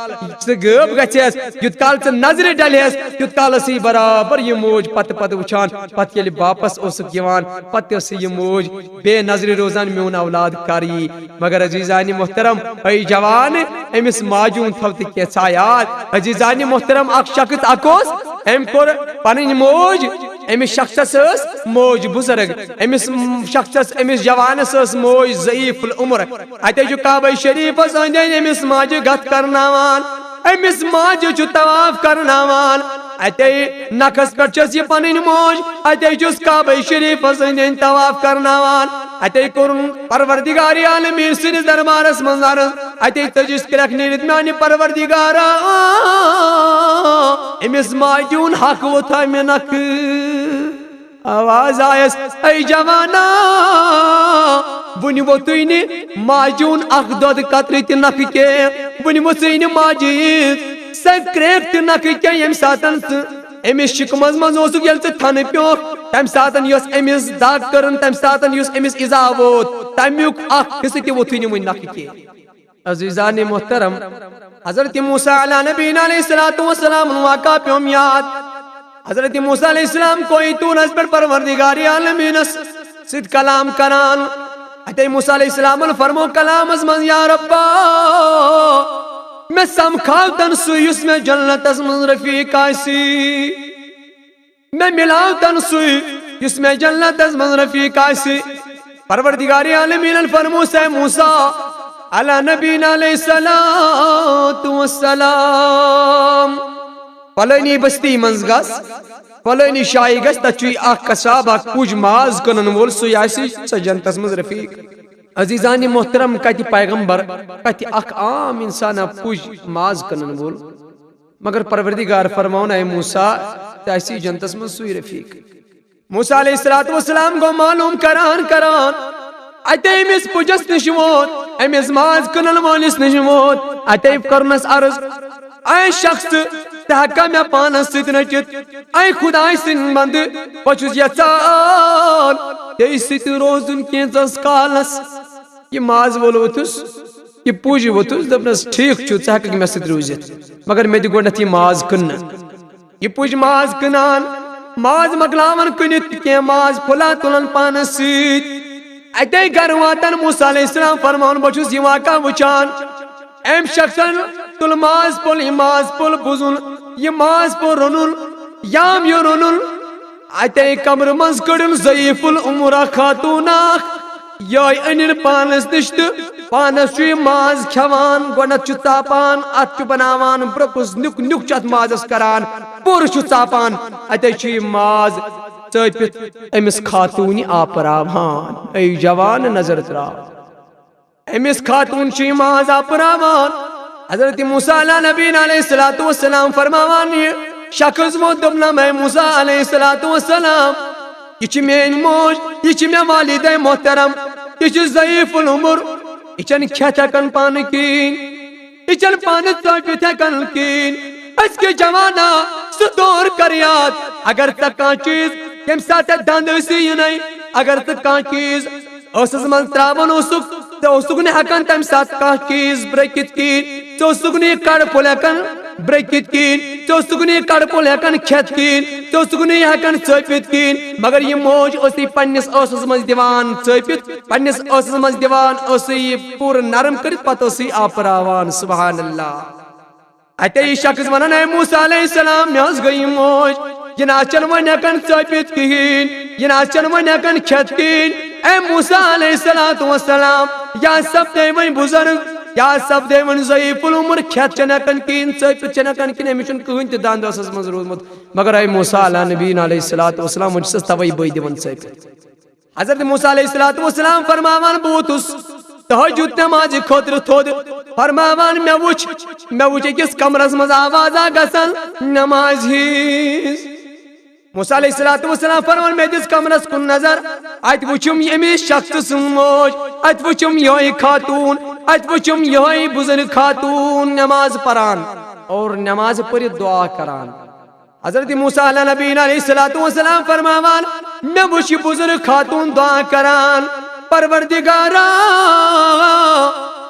ژٕ غٲب گژھٮ۪س، یُت کال ژٕ نظرِ ڈلہٮ۪س، تیُت کال ٲسٕے برابر یہِ موج پتہٕ پتہٕ وٕچھان۔ پتہٕ ییٚلہِ واپس اوسُکھ یِوان، پتہٕ تہِ ٲسٕے یہِ موج بے نظرِ روزان، میون اولاد کر یی۔ مگر عزیزانِ محترم، اے جوان، أمِس ماجہِ ہُنٛد تھاو تہِ کینٛژھا یاد۔ عزیزانِ محترم، اکھ شخص اکھ اوس، أمۍ کوٚر پنٕنۍ موج، أمِس شخصس ٲس موج بُزرگ، أمِس شخصس، أمِس جوانس ٲس موج ضعیف العمر۔ اتے چھُ کعبہ شریفس أنٛدۍ أنٛدۍ أمِس ماجہِ گتھ کرناوان، أمِس ماجہِ چھُ طواف کرناوان۔ اتے نکھس پٮ۪ٹھ چھس یہِ پنٕنۍ موج، اتے چھُس کعبہ شریفس أنٛدۍ أنٛدۍ طواف کرناوان۔ اتے کوٚرُن پروردگار عالمین سٕنٛدِس دربارس منٛز عرض، اتے ژٔجِس کرٛٮ۪کھ نیٖرِتھ، میانہِ پروردگارا، أمِس ماجہِ ہُنٛد حق ووٚتھا مےٚ نکھٕ؟ آواز آیس، اے جوانا، وُنہِ ووٚتُے نہٕ ماجہِ ہُنٛد اکھ دۄد قطرٕ تہِ نکھٕ کینٛہہ، وُنہِ ووٚژھُے نہٕ ماجہِ ہٕنٛز سۄ کرٛیکھ تہِ نکھٕ کینٛہہ، ییٚمہِ ساتن ژٕ أمِس شِکمس منٛز اوسُکھ، ییٚلہِ ژٕ تھنہٕ پیوکھ، تمہِ ساتن یۄس أمِس دگ کٔرٕن، تمہِ ساتن یُس أمِس ایزا ووت، تمیُک اکھ حصہٕ تہِ ووٚتھُے نہٕ وُنہِ نکھٕ کینٛہہ۔ عزیزان محترم، حضرت موسیٰ علیٰ نبینا علیہ الصلوۃ والسلام واقعہ پیوم یاد۔ حضرت موسیٰ علیہ السلام کوہ طورس پٮ۪ٹھ پروردگار عالمینس سۭتۍ کلام کران۔ اتے موسیٰ علیہ السلام فرمو کلامس منٛز، یا ربا، مےٚ سمکھاو تن سُے یُس مےٚ جنتس منٛز رفیق آسہِ۔ مےٚ مِلاو تن سُے یُس مےٚ جنتس منٛز رفیق آسہِ۔ پروردگار عالمینن فرموس، اے موسیٰ علیٰ نبینا علیہ الصلوۃ والسلام، فلٲنی بستی منٛز گژھ، فلٲنی جایہِ گژھ، تتہِ چھُے اکھ قصاب، اکھ پُج ماز کٕنن وول، سُے آسہِ ژےٚ جنتس منٛز رفیق۔ عزیزان محترم، کتہِ پیغمبر، کتہِ اکھ عام انسانا پُج ماز کٕنن وول؟ مگر پروردگار فرماوُن، اے موسیٰ، تہِ آسی جنتس منٛز سُے رفیق۔ موسیٰ علیہ الصلوۃ والسلام گوٚو معلوم کران کران، اتے أمِس پُجس نِش ووت، أمِس ماز کٕنن وٲلِس نِش ووت، اتے کٔرنس عرض، اے شخص، ژٕ ہٮ۪ککھا مےٚ پانس سۭتۍ رٔٹِتھ؟ اے خداے سٕنٛدۍ بندٕ، بہٕ چھُس یژھان ژےٚ سۭتۍ روزُن کینٛژس کالس۔ یہِ ماز وول ووٚتھُس، یہِ پُج ووٚتھُس، دوٚپنس، "ٹھیٖک چھُ، ژٕ ہٮ۪ککھ مےٚ سۭتۍ روٗزِتھ، مگر مےٚ دِ گۄڈنٮ۪تھ یہِ ماز کٕننہٕ۔" یہِ پُج ماز کٕنان، ماز مۄکلاوان کٕنِتھ، کینٛہہ ماز پھوٚلہ تُلان پانس سۭتۍ۔ اتے گرٕ واتان موسیٰ علیہ السلام فرماوان، بہٕ چھُس یہِ واقعہ وٕچھان۔ أمۍ شخصن تُل ماز پھوٚل، یہِ ماز پھوٚل بُزُن، یہِ ماز پھوٚل روٚنُن، یام یہِ روٚنُن۔ اتے کمرٕ منٛز کٔڑٕن ضعیف العمر اکھ خاتون اکھ، یہِ أنِن پانس نِش تہٕ پانس چھُ یہِ ماز کھٮ۪وان، گۄڈنٮ۪تھ چھُ ژاپان، اتھ چھُ بناوان برٛکُس، نیُک نیُک چھُ اتھ مازس کران، پوٗرٕ چھُ ژاپان۔ اتے چھُ یہِ ماز ژٲپِتھ أمِس خاتوٗنہِ آپراوان۔ اے جوان، نظر تراو، أمِس خاتوٗن چھُ یہِ ماز آپراوان۔ حضرت موسیٰ علیٰ نبینا علیہ الصلوۃ والسلام فرماوان، یہِ شخص ووت، دوٚپنم، اے موسیٰ علیہ الصلوۃ والسلام، یہِ چھِ میٲنۍ موج، یہِ چھِ مےٚ والدہ محترم، یہِ چھِ ضعیف العمر، یہِ چھَنہٕ کھٮ۪تھ ہٮ۪کان پانہٕ کِہیٖنۍ، یہِ چھَنہٕ پانہٕ ژٲپِتھ ہٮ۪کان کِہیٖنۍ۔ أزکہِ جوانا، سُہ دور کر یاد، اگر ژےٚ کانٛہہ چیٖز، ییٚمہِ ساتہٕ ژےٚ دنٛد ٲسی یِنَے، اگر ژٕ کانٛہہ چیٖز ٲسَس منٛز ترٛاوان اوسُکھ، ژےٚ اوسُکھ نہٕ ہٮ۪کان تَمہِ ساتہٕ کانٛہہ چیٖز برٛکِتھ کِہیٖنۍ، ژےٚ اوسُکھ نہٕ یہِ کَڑٕ پھوٚل ہٮ۪کان برٛکِتھ کِہیٖنۍ، ژےٚ اوسُکھ نہٕ یہِ کَڑٕ پھوٚل ہٮ۪کان کھٮ۪تھ کِہیٖنۍ، ژےٚ اوسُکھ نہٕ یہِ ہٮ۪کان ژٲپِتھ کِہیٖنۍ، مگر یہِ موج ٲسٕے پنٛنِس ٲسَس منٛز دِوان ژٲپِتھ، پنٛنِس ٲسَس منٛز دِوان ٲسٕے یہِ پوٗرٕ نرم کٔرِتھ، پَتہٕ ٲسٕے آپراوان۔ سبحان اللہ۔ اتے یہِ شخص ونان، اے موسیٰ علیہ السلام، مےٚ حظ گٔے یہِ موج، یہِ نہ حظ چھَنہٕ وۄنۍ ہٮ۪کان ژٲپِتھ کِہیٖنۍ، یہِ نہ حظ چھَنہٕ وۄنۍ ہٮ۪کان کھٮ۪تھ کِہیٖنۍ۔ اے موسیٰ علیہ الصلوۃ والسلام، یا سپدے وۄنۍ بُزرگ، یا سپدے وۄنۍ ضعیف العمر، کھٮ۪تھ چھَنہٕ ہٮ۪کان کِہیٖنۍ، ژٲپِتھ چھَنہٕ ہٮ۪کان کِہیٖنۍ، أمِس چھُنہٕ کٕہٕنۍ تہِ دنٛد ٲسَس منٛز روٗدمُت۔ مگر اے موسیٰ علیٰ نبینا علیہ الصلوۃ والسلام، وۄنۍ چھُسَس تَوَے بٔے دِوان ژٲپِتھ۔ حضرت موسیٰ علیہ الصلوۃ والسلام فرماوان، بہٕ ووتُس تہجد نمازِ خٲطرٕ تھوٚد، فرماوان، مےٚ وُچھ، مےٚ وُچھ أکِس کمرس منٛز آوازا گژھان نمازِ ہِنٛز۔ موسیٰ علیہ الصلوۃ والسلام فرماوان، مےٚ دِژ کمرس کُن نظر، اتہِ وُچھُم ییٚمِس شخصہٕ سٕنٛز موج، اتہِ وُچھُم یِہوٚے خاتوٗن، اتہِ وُچھُم یِہوٚے بُزرگ خاتوٗن نماز پران اور نماز پٔرِتھ دعا کران۔ حضرت موسیٰ علیٰ نبینا علیہ الصلوۃ والسلام فرماوان، مےٚ وُچھ یہِ بُزرگ خاتوٗن دعا کران، پروردگارا،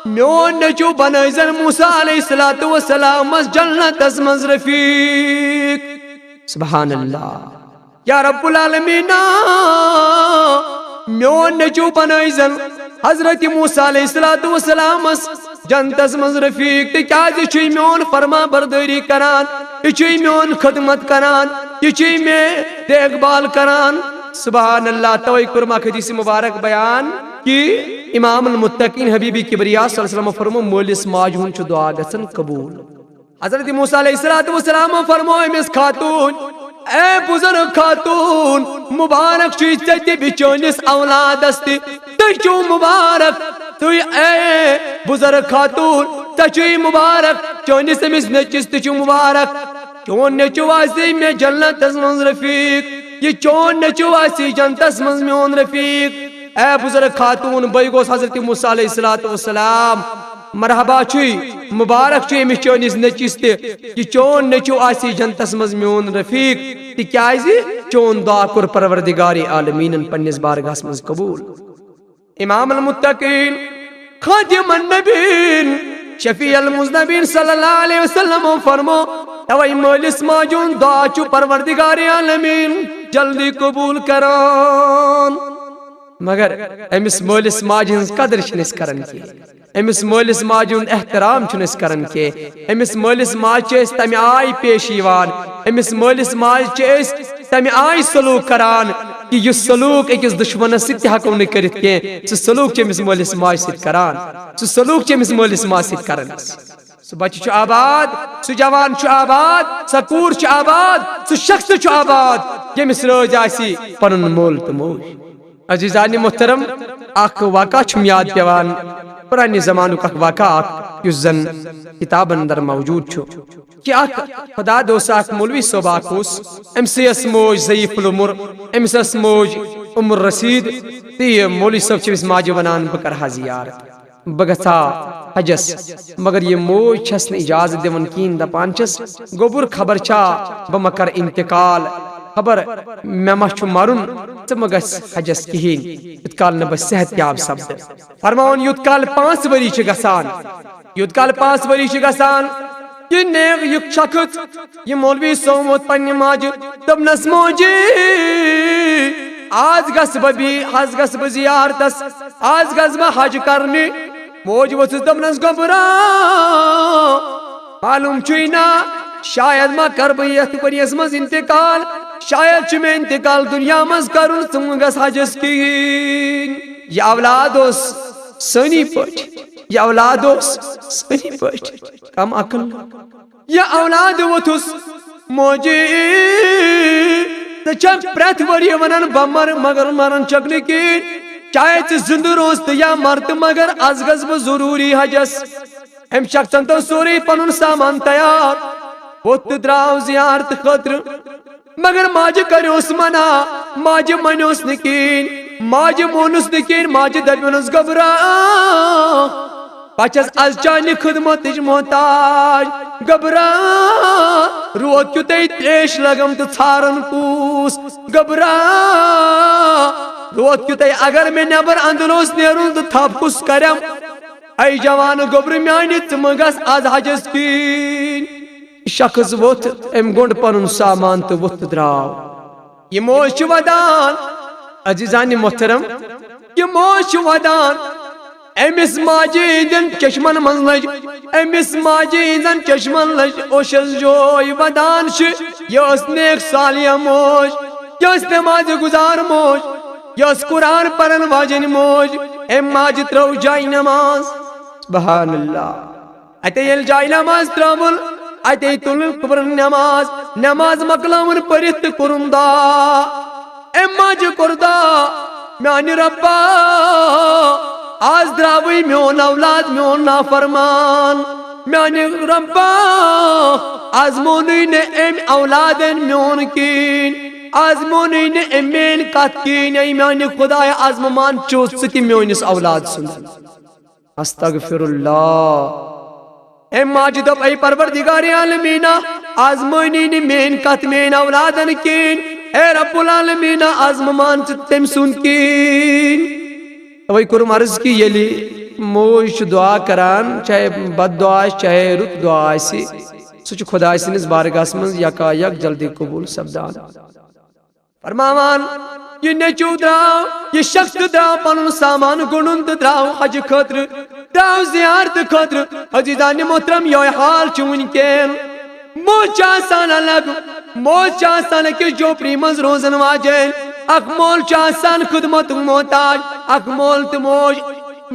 میون نیٚچو بنٲیزن موسیٰ علیہ الصلوۃ والسلامس جنتس منٛز رفیق۔ سبحان اللہ۔ یا رب العالمینا، میون نیٚچو بنٲیزن حضرت موسیٰ علیہ الصلوۃ والسلامس جنتس منٛز رفیق، تِکیازِ چھُے میون فرما بردٲری کران، یہِ چھُے میون خدمت کران، یہِ چھُے مےٚ دیکھ بھال کران۔ سبحان اللہ، توے کوٚرمکھ حدیث مبارک بیان کہ امام المتقین حبیب کبریا صلی اللہ علیہ وسلم فرمو، مٲلِس ماجہِ ہُنٛد چھُ دعا گژھان قبول۔ حضرت موسیٰ علیہ الصلوۃ والسلام فرمو أمِس خاتوٗن، اے بُزرگ خاتوٗن، مُبارک چھُے ژےٚ تہِ بیٚیہِ چٲنِس اولادس تہِ۔ تُہۍ چھِو مُبارک، تُہۍ اے بُزرگ خاتوٗن، ژےٚ چھُے مُبارک، چٲنِس أمِس نیٚچِس تہِ چھُ مُبارک۔ چون نیٚچو آسہِ مےٚ جنتس منٛز رفیق، یہِ چون نیٚچو آسہِ جنتس منٛز میون رفیق۔ اے بُزرگ خاتوٗن، بٕے گوٚوُس حضرت موسیٰ علیہ الصلوۃ والسلام۔ مرحبا چھُے، مُبارک چھُ أمِس چٲنِس نیٚچِس تہِ، یہِ چون نیٚچو آسہِ جنتس منٛز میون رفیق، تِکیازِ چون دعا کوٚر پروردگار عالمیٖنن پننِس بارگاہس منٛز قبول۔ امام المتقین، خاتم النبیین، شفیع المذنبین صلی اللہ علیہ وسلم فرمو، توے مٲلِس ماجہِ ہُنٛد دعا چھُ پروردگار عالمیٖن جلدی قبول کران۔ مگر أمِس مٲلِس ماجہِ ہٕنٛز قدٕر چھِنہٕ أسۍ کران کینٛہہ۔ أمِس مٲلِس ماجہِ ہُنٛد احترام چھِنہٕ أسۍ کران کینٛہہ۔ أمِس مٲلِس ماجہِ چھِ أسۍ تَمہِ آیہِ پیش یِوان، أمِس مٲلِس ماجہِ چھِ أسۍ تَمہِ آیہِ سلوٗک کران کہِ یُس سلوٗک أکِس دُشمنس سۭتۍ تہِ ہٮ۪کو نہٕ کٔرِتھ کینٛہہ، سُہ سلوٗک چھِ أمِس مٲلِس ماجہِ سۭتۍ کران، سُہ سلوٗک چھِ أمِس مٲلِس ماجہِ سۭتۍ کران۔ سُہ بَچہٕ چھُ آباد، سُہ جوان چھُ آباد، سۄ کوٗر چھِ آباد، سُہ شخص چھُ آباد، ییٚمِس رٲضۍ آسہِ پَنُن مول تہٕ موج۔ عزیزانِ محترم، اکھ واقعہ چھُم یاد پٮ۪وان، پرانہِ زمانُک اکھ واقعہ اکھ، یُس زن کتابن اندر موجود چھُ، کہِ اکھ خدا دوست اکھ مولوی صٲب اکھ اوس، أمۍ سٕے ٲس موج ضعیف العمر، أمِس ٲس موج عمر رسید، تہٕ یہِ مولوی صٲب چھِ أمِس ماجہِ ونان، بہٕ کرٕ ہا زیارت، بہٕ گژھٕ ہا حجس، مگر یہِ موج چھس نہٕ اجازت دِوان کِہیٖنۍ، دپان چھس، گوٚبُر، خبر چھا بہٕ ما کرٕ انتقال، خبر مےٚ ما چھُ مرُن، ژٕ ما گژھ حجس کِہیٖنۍ، یوٗت کال نہٕ بہٕ صحت یاب سپدٕ۔ فرماوان، یوٗت کال پانٛژھ ؤری چھِ گژھان، یوٗت کال پانٛژھ ؤری چھِ گژھان، یہِ نیک، یہِ شخص، یہِ مولوی صٲب ووت پننہِ ماجہِ، دوٚپنس، موجی، آز گژھٕ بہٕ بیٚیہِ، آز گژھٕ بہٕ زیارتس، آز گژھٕ بہٕ حج کرنہِ۔ موج ؤژھٕس، دوٚپنس، گوٚبرا، معلوم چھُے نا، شاید ما کرٕ بہٕ یتھ ؤریس منٛز انتقال، شاید چھُ مےٚ انتقال دُنیا منٛز کرُن، ژٕ مہٕ گژھ حجس کِہیٖنۍ۔ یہِ اولاد اوس سٲنی پٲٹھۍ، یہِ اولاد اوس سٲنی پٲٹھۍ کم عقل۔ یہِ اولاد ووٚتھُس، موجی، ژٕ چھکھ پرٛٮ۪تھ ؤریہِ ونان، بہٕ مرٕ، مگر مران چھکھ نہٕ کِہیٖنۍ۔ چاہے ژٕ زِندٕ روز تہٕ یا مر تہٕ، مگر از گژھٕ بہٕ ضروٗری حجس۔ أمۍ شخصن تھوٚو سورُے پنُن سامان تیار، ووٚتھ تہٕ درٛاو زیارت خٲطرٕ۔ مگر ماجہِ کریوس منع، ماجہِ مٲنیوس نہٕ کِہیٖنۍ، ماجہِ مونُس نہٕ کِہیٖنۍ، ماجہِ دپیونس، گوٚبرا، بہٕ چھس از چانہِ خدمتٕچ محتاج۔ گوٚبرا، روت کیُتھے تریش لگم تہٕ ژھارن کُس؟ گوٚبرا، روت کیُتھے اگر مےٚ نٮ۪بر اندر اوس نیرُن تہٕ تھپھ کُس کرم؟ اے جوان گوٚبرٕ میانہِ، ژٕ مہ گژھ از حجس کِہیٖنۍ۔ شخص ووٚتھ، أمۍ گوٚنڈ پنُن سامان تہٕ ووٚتھ تہٕ درٛاو۔ یہِ موج چھِ ودان، عزیزانِ محترم، یہِ موج چھِ ودان۔ أمِس ماجہِ ہٕنٛدٮ۪ن چشمن منٛز لٔج، أمِس ماجہِ ہٕنٛزن چشمن لٔج اوشس جوے۔ ودان چھِ، یہِ ٲس نیک صالحہ موج، یہِ ٲس نمازِ گُزار موج، یہِ ٲس قرآن پرن واجیٚنۍ موج۔ أمۍ ماجہِ ترٲو جاے نماز۔ سبحان اللہ۔ اتے ییٚلہِ جاے نماز ترٲوٕن، اتے تُلٕن قبرن نماز، نماز مۄکلاوٕن پٔرِتھ تہٕ کوٚرُن دعا۔ أمۍ ماجہِ کوٚر دعا، میانہِ رۄبا، آز درٛاوٕے میون اولاد میون نافرمان۔ میانہِ رۄبا، آز مونُے نہٕ أمۍ اولادن میون کِہیٖنۍ، آز مونُے نہٕ أمۍ میٲنۍ کتھ کِہیٖنۍ۔ اے میانہِ خدایا، آز مہ مان چھُ ژٕ تہِ میٲنِس اولاد سُنٛد۔ استغفر اللہ۔ أمۍ ماجہِ دوٚپ، اے پروردگار عالمینا، آز مٲنی نہٕ میٲنۍ کتھ میٲنۍ اولادن کِہیٖنۍ۔ اے رب العالمینا، آز مہ مان ژٕ تٔمۍ سُنٛد کِہیٖنۍ۔ توے کوٚرُم عرض کہِ ییٚلہِ موج چھِ دعا کران، چاہے بد دعا آسہِ، چاہے رُت دعا آسہِ، سُہ چھُ خداے سٕنٛدِس بارگاہس منٛز یکا یک جلدی قبول سپدان۔ فرماوان، یہِ نیٚچو درٛاو، یہِ شخص تہِ درٛاو پنُن سامان گنٛڈُن تہٕ درٛاو حجہِ خٲطرٕ، درٛاو زیارتہٕ خٲطرٕ۔ عزیزانِ محترم، یہوے حال چھُ وُنکٮ۪ن۔ موج چھِ آسان الگ، موج چھِ آسان أکِس جھوپڑی منٛز روزن واجیٚنۍ، اکھ مول چھُ آسان خدمتُک محتاج، اکھ مول تہٕ موج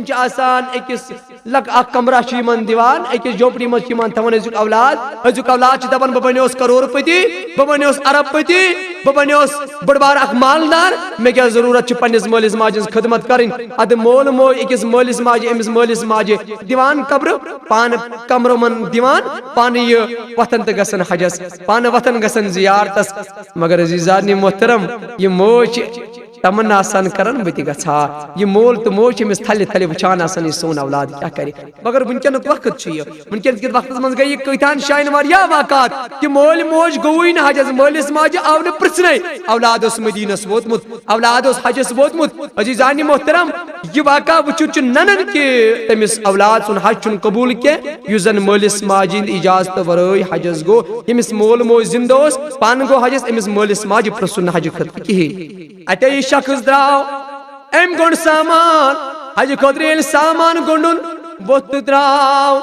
چھِ آسان أکِس لک-، اکھ کمرہ چھُ یِمن دِوان، أکِس جھوپڑی منٛز چھِ یِمن تھاوان أزیُک اولاد۔ أزیُک اولاد چھُ دپان، بہٕ بنیوس کرور پتی، بہٕ بنیوس ارب پتی، بہٕ بنیوس بٔڑ بار اکھ مالدار۔ مےٚ کیٛاہ ضروٗرت چھِ پننِس مٲلِس ماجہِ ہٕنٛز خدمت کرٕنۍ؟ ادٕ مول موج أکِس مٲلِس ماجہِ، أمِس مٲلِس ماجہِ دِوان قبرٕ، پانہٕ کمرٕ یِمن دِوان، پانہٕ یہِ وۄتھان تہٕ گژھان حجس، پانہٕ وۄتھان گژھان زیارتس۔ مگر عزیزانِ محترم، یہِ موج چھِ تمنا آسان کران، بہٕ تہِ گژھٕ ہا۔ یہِ مول تہٕ موج چھِ أمِس تھلہِ تھلہِ وٕچھان آسان، یہِ سون اولاد کیٛاہ کرِ۔ مگر وٕنکیٚنُک وقت چھُ یہِ، وٕنکیٚن کِس وقتس منٛز گٔے یہِ کۭتہن جاین واریاہ واقعات کہِ مٲلۍ موج گوٚوٕے نہٕ حجس، مٲلِس ماجہِ آو نہٕ پرژھنَے۔ اولاد اوس مدیٖنس ووتمُت، اولاد اوس حجس ووتمُت۔ عزیزانِ محترم، یہِ واقعہ وٕچھِتھ چھُ ننان کہِ تٔمِس اولاد سُنٛد حج چھُنہٕ قبوٗل کینٛہہ، یُس زن مٲلِس ماجہِ ہٕنٛدِ اجازتہٕ ورٲے حجس گوٚو۔ ییٚمِس مول موج زِندٕ اوس، پانہٕ گوٚو حجس، أمِس مٲلِس ماجہِ پرژھُن نہٕ حجہِ خٲطرٕ کِہیٖنۍ۔ اتے یہِ شخص درٛاو، أمۍ گوٚنڈ سامان۔ حجہِ خٲطرٕ ییٚلہِ سامان گوٚنڈُن ووٚتھ تہٕ درٛاو،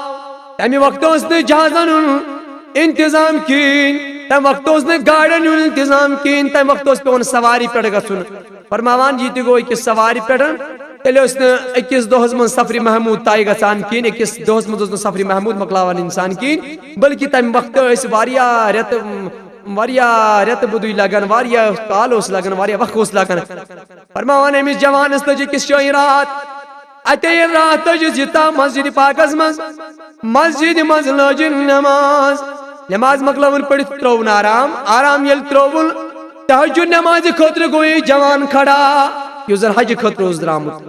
تمہِ وقتہٕ اوس نہٕ جہازن ہُنٛد انتظام کِہیٖنۍ، تمہِ وقتہٕ اوس نہٕ گاڑٮ۪ن ہُنٛد انتظام کِہیٖنۍ، تمہِ وقتہٕ اوس پٮ۪وان سوارِ پٮ۪ٹھ گژھُن۔ فرماوان، یہِ تہِ گوٚو أکِس سوارِ پٮ۪ٹھ، تیٚلہِ اوس نہٕ أکِس دۄہس منٛز سفرِ محمود طے گژھان کِہیٖنۍ، أکِس دۄہس منٛز اوس نہٕ سفرِ محمود مۄکلاوان انسان کِہیٖنۍ، بلکہِ تمہِ وقتہٕ ٲسۍ واریاہ رٮ۪تہٕ، واریاہ رٮ۪تہٕ بُدُے لگان، واریاہ کال اوس لگان، واریاہ وقت اوس لگان۔ فرماوان، أمِس جوانس لٔج أکِس جایہِ راتھ۔ اتے ییٚلہِ راتھ لٔجِس یہِ تام مسجد پاکس منٛز، مسجد منٛز لٲجِن نماز۔ نماز مۄکلٲوٕن پٔرِتھ ترٛووُن آرام، آرام ییٚلہِ ترٛووُن، تہجد نمازِ خٲطرٕ گوٚو یہِ جوان کھڑا۔ یُس زن حجہِ خٲطرٕ اوس درٛامُت۔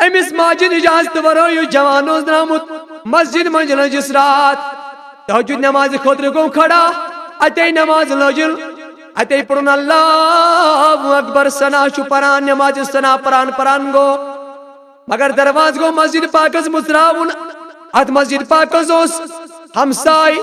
أمِس ماجہِ ہِنٛدِ اجازتہٕ ورٲے یُس جوان اوس درٛامُت مسجد منٛز لٔجِس راتھ، تہجد نمازِ خٲطرٕ گوٚو کھڑا، اتے نماز لٲجِن، اتے پوٚرُن اللہ اکبر، ثنا چھُ پران، نمازِ ثنا پران پران گوٚو، مگر دروازٕ گوٚو مسجد پاکس مُژراوُن۔ اتھ مسجد پاکس اوس ہمساے،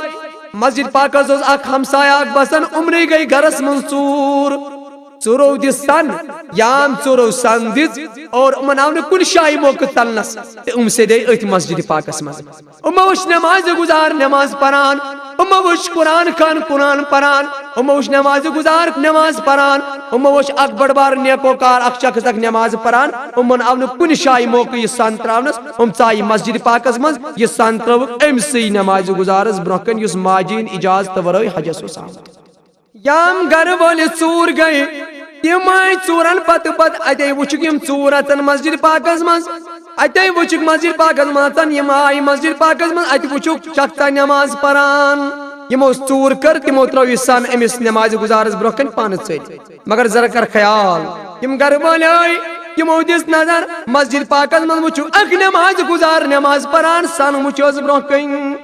مسجد پاکس اوس اکھ ہمساے اکھ بسان، یِمنٕے گٔے گرس منٛز ژوٗر۔ ژوٗرو دِژ سن، یام ژوٗرو سن دِژ، اور یِمن آو نہٕ کُنہِ جایہِ موقعہٕ ژلنس، تہٕ یِم سیدے أتھۍ مسجد پاکس منٛز۔ یِمو وٕچھ نمازِ گُزار نماز پران، یِمو وٕچھ قرآن خان قرآن پران، یِمو وٕچھ نمازِ گُزار نماز پران، یِمو وٕچھ اکھ بٔڑ بار نیکوکار اکھ شخص اکھ نماز پران۔ یِمن آو نہٕ کُنہِ جایہِ موقعہٕ یہِ سن ترٛاونس، یِم ژایہِ مسجد پاکس منٛز، یہِ سن ترٲوٕکھ أمۍ سٕے نمازِ گُزارس برونٛہہ کنہِ، یُس ماجہِ ہِنٛدِ اجازتہٕ ورٲے حجس اوس آمُت۔ یِم گرٕ وٲلۍ ژوٗر گٔے، تِم آے ژوٗرن پتہٕ پتہٕ، اتے وٕچھُکھ یِم ژوٗر اژن مسجد پاکس منٛز، اتے وٕچھُکھ مسجد پاکس منٛز اژن، یِم آے مسجد پاکس منٛز، اتہِ وٕچھُکھ شخصا نماز پران۔ یِمو ژوٗر کٔر، تِمو ترٲو یہِ سن أمِس نمازِ گُزارس برونٛہہ کنہِ پانہٕ ژٔلۍ۔ مگر ذرا کر خیال، یِم گرٕ وٲلۍ آے، یِمو دِژ نظر مسجد پاکس منٛز، وٕچھُکھ اکھ نمازِ گُزار نماز پران، سن وٕچھُس برونٛہہ کنہِ۔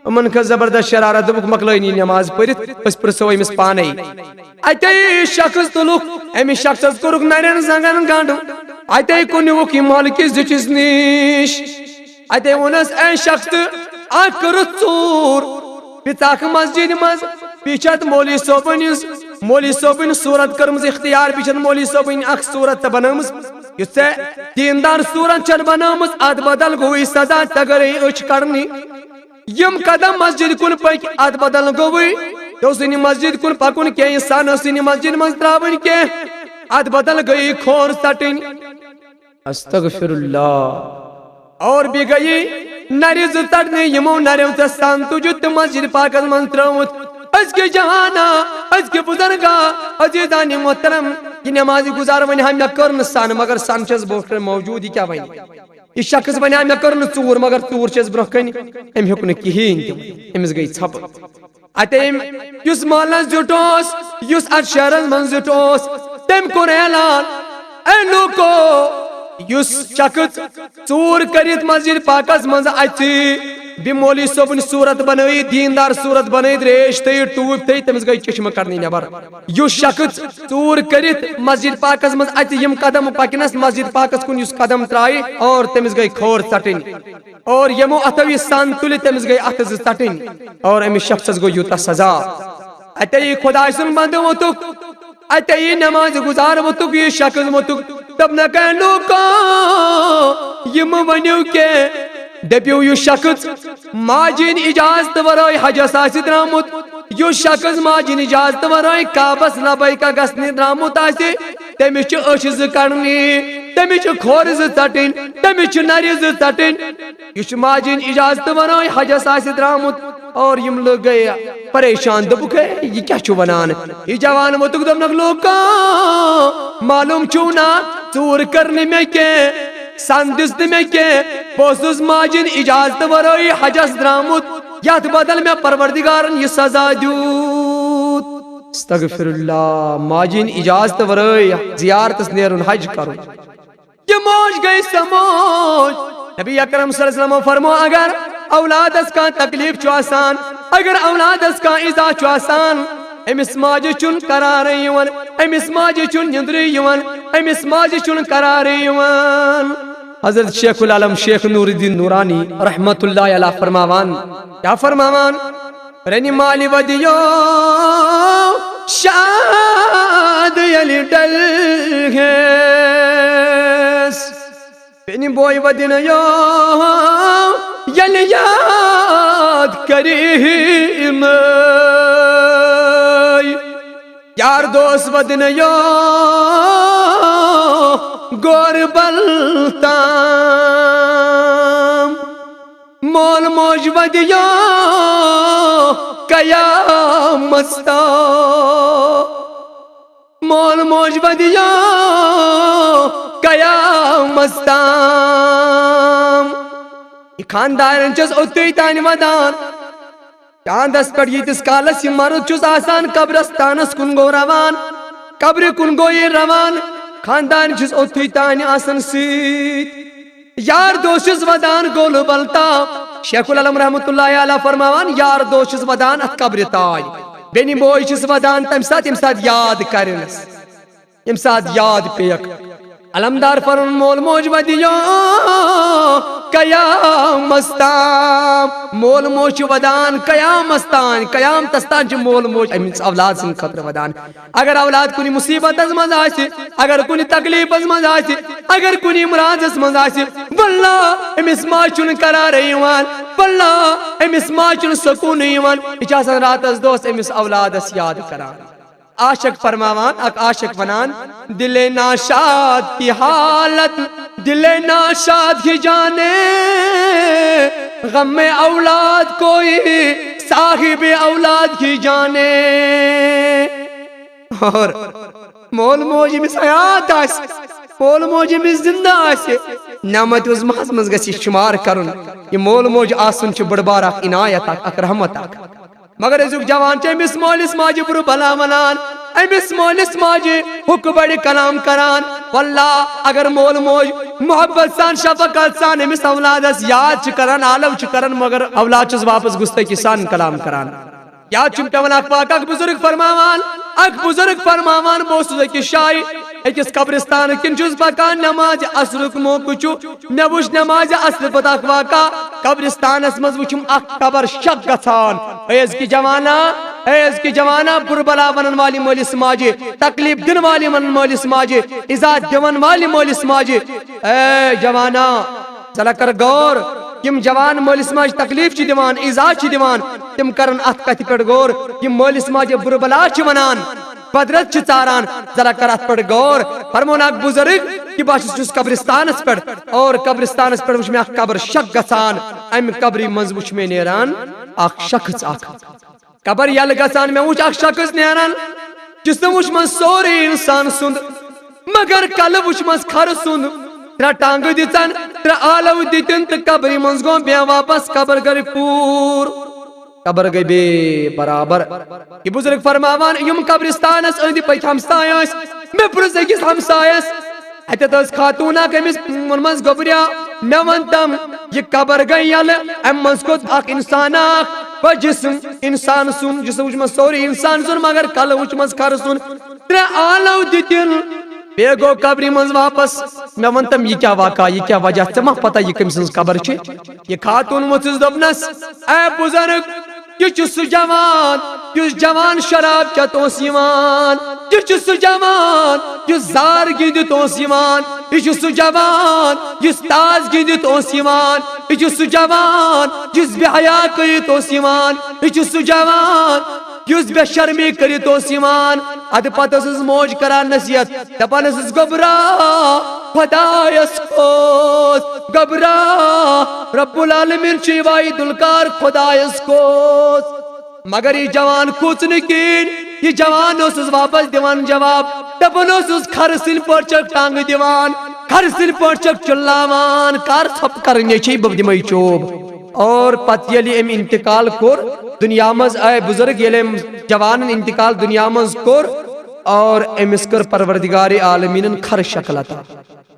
یِمن کھٔژ زبردست شرارت، دوٚپُکھ، "مۄکلٲیِن یہِ نماز پٔرِتھ، أسۍ پرٛژھو أمِس پانے۔" اتے شخص تُلُکھ، أمِس شخصس کوٚرُکھ نرٮ۪ن زنٛگن گنٛڈ، اتے کُنیوُکھ یہِ محلہٕ کِس زِٹھِس نِش۔ اتے ووٚنُس، "اے شخص، اکھ کٔرٕتھ ژوٗر، پِژاکھ مسجد منٛز، بیٚیہِ چھِ اتھ مولوی صٲبن ہٕنٛز، مولوی صٲبن صوٗرت کٔرمٕژ اختیار، بیٚیہِ چھِ اتھ مولوی صٲبن اکھ صوٗرت تہِ بنٲومٕژ، یُس ژےٚ دیٖندار صوٗرت چھَتھ بنٲومٕژ، اتھ بدل گوٚوُے سزا، ژےٚ گٔرے أچھ کڑنہِ۔" یِم قدم مسجد کُن پٔکۍ، اتھ بدل گوٚوُے، ژےٚ اوسُے نہٕ مسجد کُن پکُن کینٛہہ، یہِ سن ٲسٕے نہٕ مسجد منٛز ترٛاوٕنۍ کینٛہہ، اتھ بدل گٔیی کھور ژٹٕنۍ۔ استغفر اللہ۔ اور بیٚیہِ گٔیی نرِ زٕ ژٹنہِ، یِمو نریو ژےٚ سن تُجُتھ تہٕ مسجد پاکس منٛز ترٛٲومُت۔ أزکہِ جہانا، أزکہِ بزرگا، عزیزانِ محترم، یہِ نمازِ گُزار ونہِ ہا مےٚ کٔر نہٕ سن، مگر سن چھَس بہٕ موجود، یہِ کیٛاہ ونہِ؟ یہِ شخص ونہِ ہا مےٚ کٔر نہٕ ژوٗر، مگر ژوٗر چھَس برونٛہہ کنہِ، أمۍ ہیوٚک نہٕ کِہیٖنۍ تہِ، أمِس گٔے ژھپہٕ۔ اتے أمۍ یُس محلس زیُٹھ اوس، یُس اتھ شہرس منٛز زیُٹھ اوس، تٔمۍ کوٚر اعلان، "اے لوٗکو، یُس شخص ژوٗر کٔرِتھ مسجد پاکس منٛز اژِ، بیٚیہِ مولوی صٲبٕنۍ صوٗرت بنٲیِتھ، دیٖندار صوٗرت بنٲیِتھ، ریش تھٲیِتھ، ٹوٗپۍ تھٲیِتھ، تٔمِس گٔے چشمہٕ کڑنہِ نٮ۪بر۔ یُس شخص ژوٗر کٔرِتھ مسجد پاکس منٛز اژِ، یِم قدم پکنس مسجد پاکس کُن یُس قدم ترٛایہِ، اور تٔمِس گٔے کھور ژٹٕنۍ۔ اور یِمو اتھو یہِ سن تُلہِ، تٔمِس گٔے اتھٕ زٕ ژٹٕنۍ، اور أمِس شخصس گوٚو یوٗتاہ سزا۔" اتے یہِ خداے سُنٛد بندٕ ووٚتُکھ، اتے یہِ نمازِ گُزار ووٚتُکھ، یہِ شخص ووٚتُکھ، دوٚپنکھ، "اے لوٗکو، یہِ مہٕ ؤنِو کینٛہہ، دٔپِو، یُس شخص ماجہِ ہِنٛدِ اجازتہٕ ورٲے حجس آسہِ درٛامُت، یُس شخص ماجہِ ہِنٛدِ اجازتہٕ ورٲے کعبس لبیک گژھنہِ درٛامُت آسہِ، تٔمِس چھِ أچھ زٕ کڑنہِ، تٔمِس چھِ کھۄر زٕ ژٹٕنۍ، تٔمِس چھِ نرِ زٕ ژٹٕنۍ۔ یہِ چھُ ماجہِ ہِنٛدِ اجازتہٕ ورٲے حجس آسہِ درٛامُت۔" اور یِم لُکھ گٔے پریشان، دوٚپُکھ، "ہے، یہِ کیٛاہ چھُ ونان؟" یہِ جوان ووٚتُکھ، دوٚپنکھ، "لوٗکو، معلوٗم چھُو نا، ژوٗر کٔر نہٕ مےٚ کینٛہہ، سن دِژ نہٕ مےٚ کینٛہہ، بہٕ اوسُس ماجہِ ہِنٛدِ اجازتہٕ ورٲے حجس درٛامُت، یتھ بدل مےٚ پروردگارن یہِ سزا دیُت۔" استغفر اللہ، ماجہِ ہِنٛدِ اجازتہٕ ورٲے زیارتس نیرُن، حج کرُن۔ یہِ موج گٔے سۄ موج۔ نبی اکرم صلی اللہ علیہ وسلم فرمو، اگر اولادس کانٛہہ تکلیف چھُ آسان، اگر اولادس کانٛہہ ایذا چھُ آسان، أمِس ماجہِ چھُنہٕ قرارٕے یِوان، أمِس ماجہِ چھُنہٕ نِندرٕے یِوان، أمِس ماجہِ چھُنہٕ قرارٕے یِوان۔ حضرت شیخ العالم شیخ نور الدین نورانی رحمت اللہ علیہ فرماوان، کیٛاہ فرماوان؟ پرٛنہِ مالہِ ودیو شاد ییٚلہِ ڈلہِ ہٮ۪س، پرٛنہِ بوے ودنیو ییٚلہِ یاد کریمے، یار دوس ودنیو گور بل تام، مول موج ودیو قیامس تام، مول موج ودیو قیامس تام۔ یہِ خاندارن چھس اوٚتُے تانۍ ودان۔ چاندس پٮ۪ٹھ ییٖتِس کالس یہِ مرد چھُس آسان، قبرستانس کُن گوٚو روان، قبرِ کُن گوٚو یہِ روان۔ خاندان چھُس اوٚتھُے تانۍ آسان سۭتۍ۔ یار دوست چھُس ودان گولہٕ بل تام۔ شیخ العالم رحمتہ اللہ علیہ فرماوان، یار دوست چھُس ودان اتھ قبرِ تانۍ۔ بیٚنہِ بوے چھُس ودان تمہِ ساتہٕ، ییٚمہِ ساتہٕ یاد کرنس، ییٚمہِ ساتہٕ یاد پیٚیکھ۔ علمدار فرماوان، مول موج ودیو قیامس تام۔ مول موج چھُ ودان قیامس تام۔ قیامتس تام چھُ مول موج أمِس اولاد سٕنٛدِ خٲطرٕ ودان۔ اگر اولاد کُنہِ مصیبتس منٛز آسہِ، اگر کُنہِ تکلیفس منٛز آسہِ، اگر کُنہِ امراضس منٛز آسہِ، واللہ أمِس ما چھُنہٕ قرارٕے یِوان، واللہ أمِس ما چھُنہٕ سکوٗنٕے یِوان۔ یہِ چھُ آسان راتس دۄہس أمِس اولادس یاد کران۔ عاشق فرماوان، اکھ عاشق ونان، دل ناشاد کی حالت، دل ناشاد ہی جانے، غم اولاد کوئی صاحب اولاد ہی جانے۔ اور مول موج ییٚمِس حیات آسہِ، مول موج ییٚمِس زندٕ آسہِ، نعمت عظمیٰ ہس منٛز گژھِ یہِ شُمار کرُن۔ یہِ مول موج آسُن چھُ بٔڑ بار اکھ عنایت اکھ، اکھ رحمت اکھ۔ مگر أزیُک جوان چھُ أمِس مٲلِس ماجہِ بُرٕ بلا وَنان، أمِس مٲلِس ماجہِ حُکہٕ بَڑِ کلام کران۔ واللہ اگر مول موج محبت سان، شفقت سان أمِس اولادس یاد چھِ کران، آلو چھِ کران، مگر اولاد چھُس واپس گُستٲخی سان کلام کران۔ یاد چھُم پٮ۪وان اکھ واقعہٕ، اکھ بُزرگ فرماوان، اکھ بُزرگ فرماوان، بہٕ اوسُس أکِس جایہِ، أکِس قبرستانہٕ کِنۍ چھُس پکان، نمازِ عصرُک موقعہٕ چھُ، مےٚ وُچھ نمازِ عصرٕ پتہٕ اکھ واقعہٕ، قبرستانس منٛز وُچھُم اکھ قبر شک گژھان۔ اے أزکہِ جوانا، اے أزکہِ جوانا، بُرٕ بلا ونن والہِ مٲلِس ماجہِ، تکلیف دِنہٕ والہِ ونن مٲلِس ماجہِ، ایزا دِوان والہِ مٲلِس ماجہِ۔ اے جوانا، ژٕ لہ کر غور، یِم جوان مٲلِس ماجہِ تکلیف چھِ دِوان، ایزا چھِ دِوان، تِم کرن اتھ کتھِ پٮ۪ٹھ غور۔ یِم مٲلِس ماجہِ بُرٕ بلا چھِ ونان، بدرت چھِ ژاران، ذرا کر اتھ پٮ۪ٹھ غور۔ فرمون اکھ بُزرگ کہ بہٕ چھُس قبرستانس پٮ۪ٹھ، اور قبرستانس پٮ۪ٹھ وُچھ مےٚ اکھ قبر شک گژھان، امہِ قبرِ منٛز وُچھ مےٚ نیران اکھ شخص اکھ۔ قبر یلہٕ گژھان، مےٚ وُچھ اکھ شخص نیران، جسم وُچھمس سورُے انسان سُنٛد، مگر کلہٕ وُچھمس خرٕ سُنٛد۔ ترٛےٚ ٹانگہٕ دِژن، ترٛےٚ آلو دِتِن تہٕ قبرِ منٛز گوٚو بے واپس، قبر گٔے پوٗر۔ قبر گٔے بے برابر۔ یہِ بُزرگ فرماوان، یِم قبرستانس أنٛدۍ پٔکۍ ہمسایہِ ٲسۍ، مےٚ پرُژھ أکِس ہمسایس، اتٮ۪تھ ٲس خاتوٗن اکھ، أمِس ووٚنمس، گوٚبریا، مےٚ ون تم، یہِ قبر گٔے یلہٕ، امہِ منٛز کھوٚت اکھ انسان اکھ، بہٕ جسم انسان سُنٛد، جسم وُچھمس سورُے انسان سُنٛد، مگر کلہٕ وُچھمس خرٕ سُنٛد۔ ترٛےٚ آلو دِتِن، بیٚیہِ گوٚو قبرِ منٛز واپس۔ مےٚ ووٚن تٔمۍ، "یہِ کیٛاہ واقعہ، یہِ کیٛاہ وجہ؟ ژےٚ ما پتہ یہِ کٔمۍ سٕنٛز قبر چھِ؟" یہِ خاتوٗن وۄژھٕس، دوٚپنس، "اے بُزرگ، یہِ چھُ سُہ جوان، یُس جوان شراب چٮ۪تھ اوس یِوان۔ یہِ چھُ سُہ جوان، یُس زار گِنٛدِتھ اوس یِوان۔ یہِ چھُ سُہ جوان، یُس تاس گِنٛدِتھ اوس یِوان۔ یہِ چھُ سُہ جوان، یُس بے حیا کٔرِتھ اوس یِوان۔ یہِ چھُ سُہ جوان، یُس بے شرمی کٔرِتھ اوس یِوان۔" ادٕ پتہٕ ٲسٕس موج کران نصیحت، دپان ٲسٕس، "گوٚبرا، خۄدایس کھوژ، گوٚبرا، رب العالمین چھُے واحد القہار، خۄدایس کھوژ۔" مگر یہِ جوان کھوژ نہٕ کِہیٖنۍ۔ یہِ جوان اوسُس واپس دِوان جواب، دپان اوسُس، "خرٕ سٕنٛدۍ پٲٹھۍ چھکھ ٹانٛگہٕ دِوان، خرٕ سٕنٛدۍ پٲٹھۍ چھکھ چِللاوان، کر ژھۄپہٕ کرٕنۍ چھے، بہٕ دِمے چوب۔" اور پتہٕ ییٚلہِ أمۍ انتقال کوٚر دُنیا منٛز، اے بُزرگ، ییٚلہِ أمۍ جوانن انتقال دُنیا منٛز کوٚر، اور أمِس کٔر پروردگار عالمیٖنن خرٕ شکل عطا۔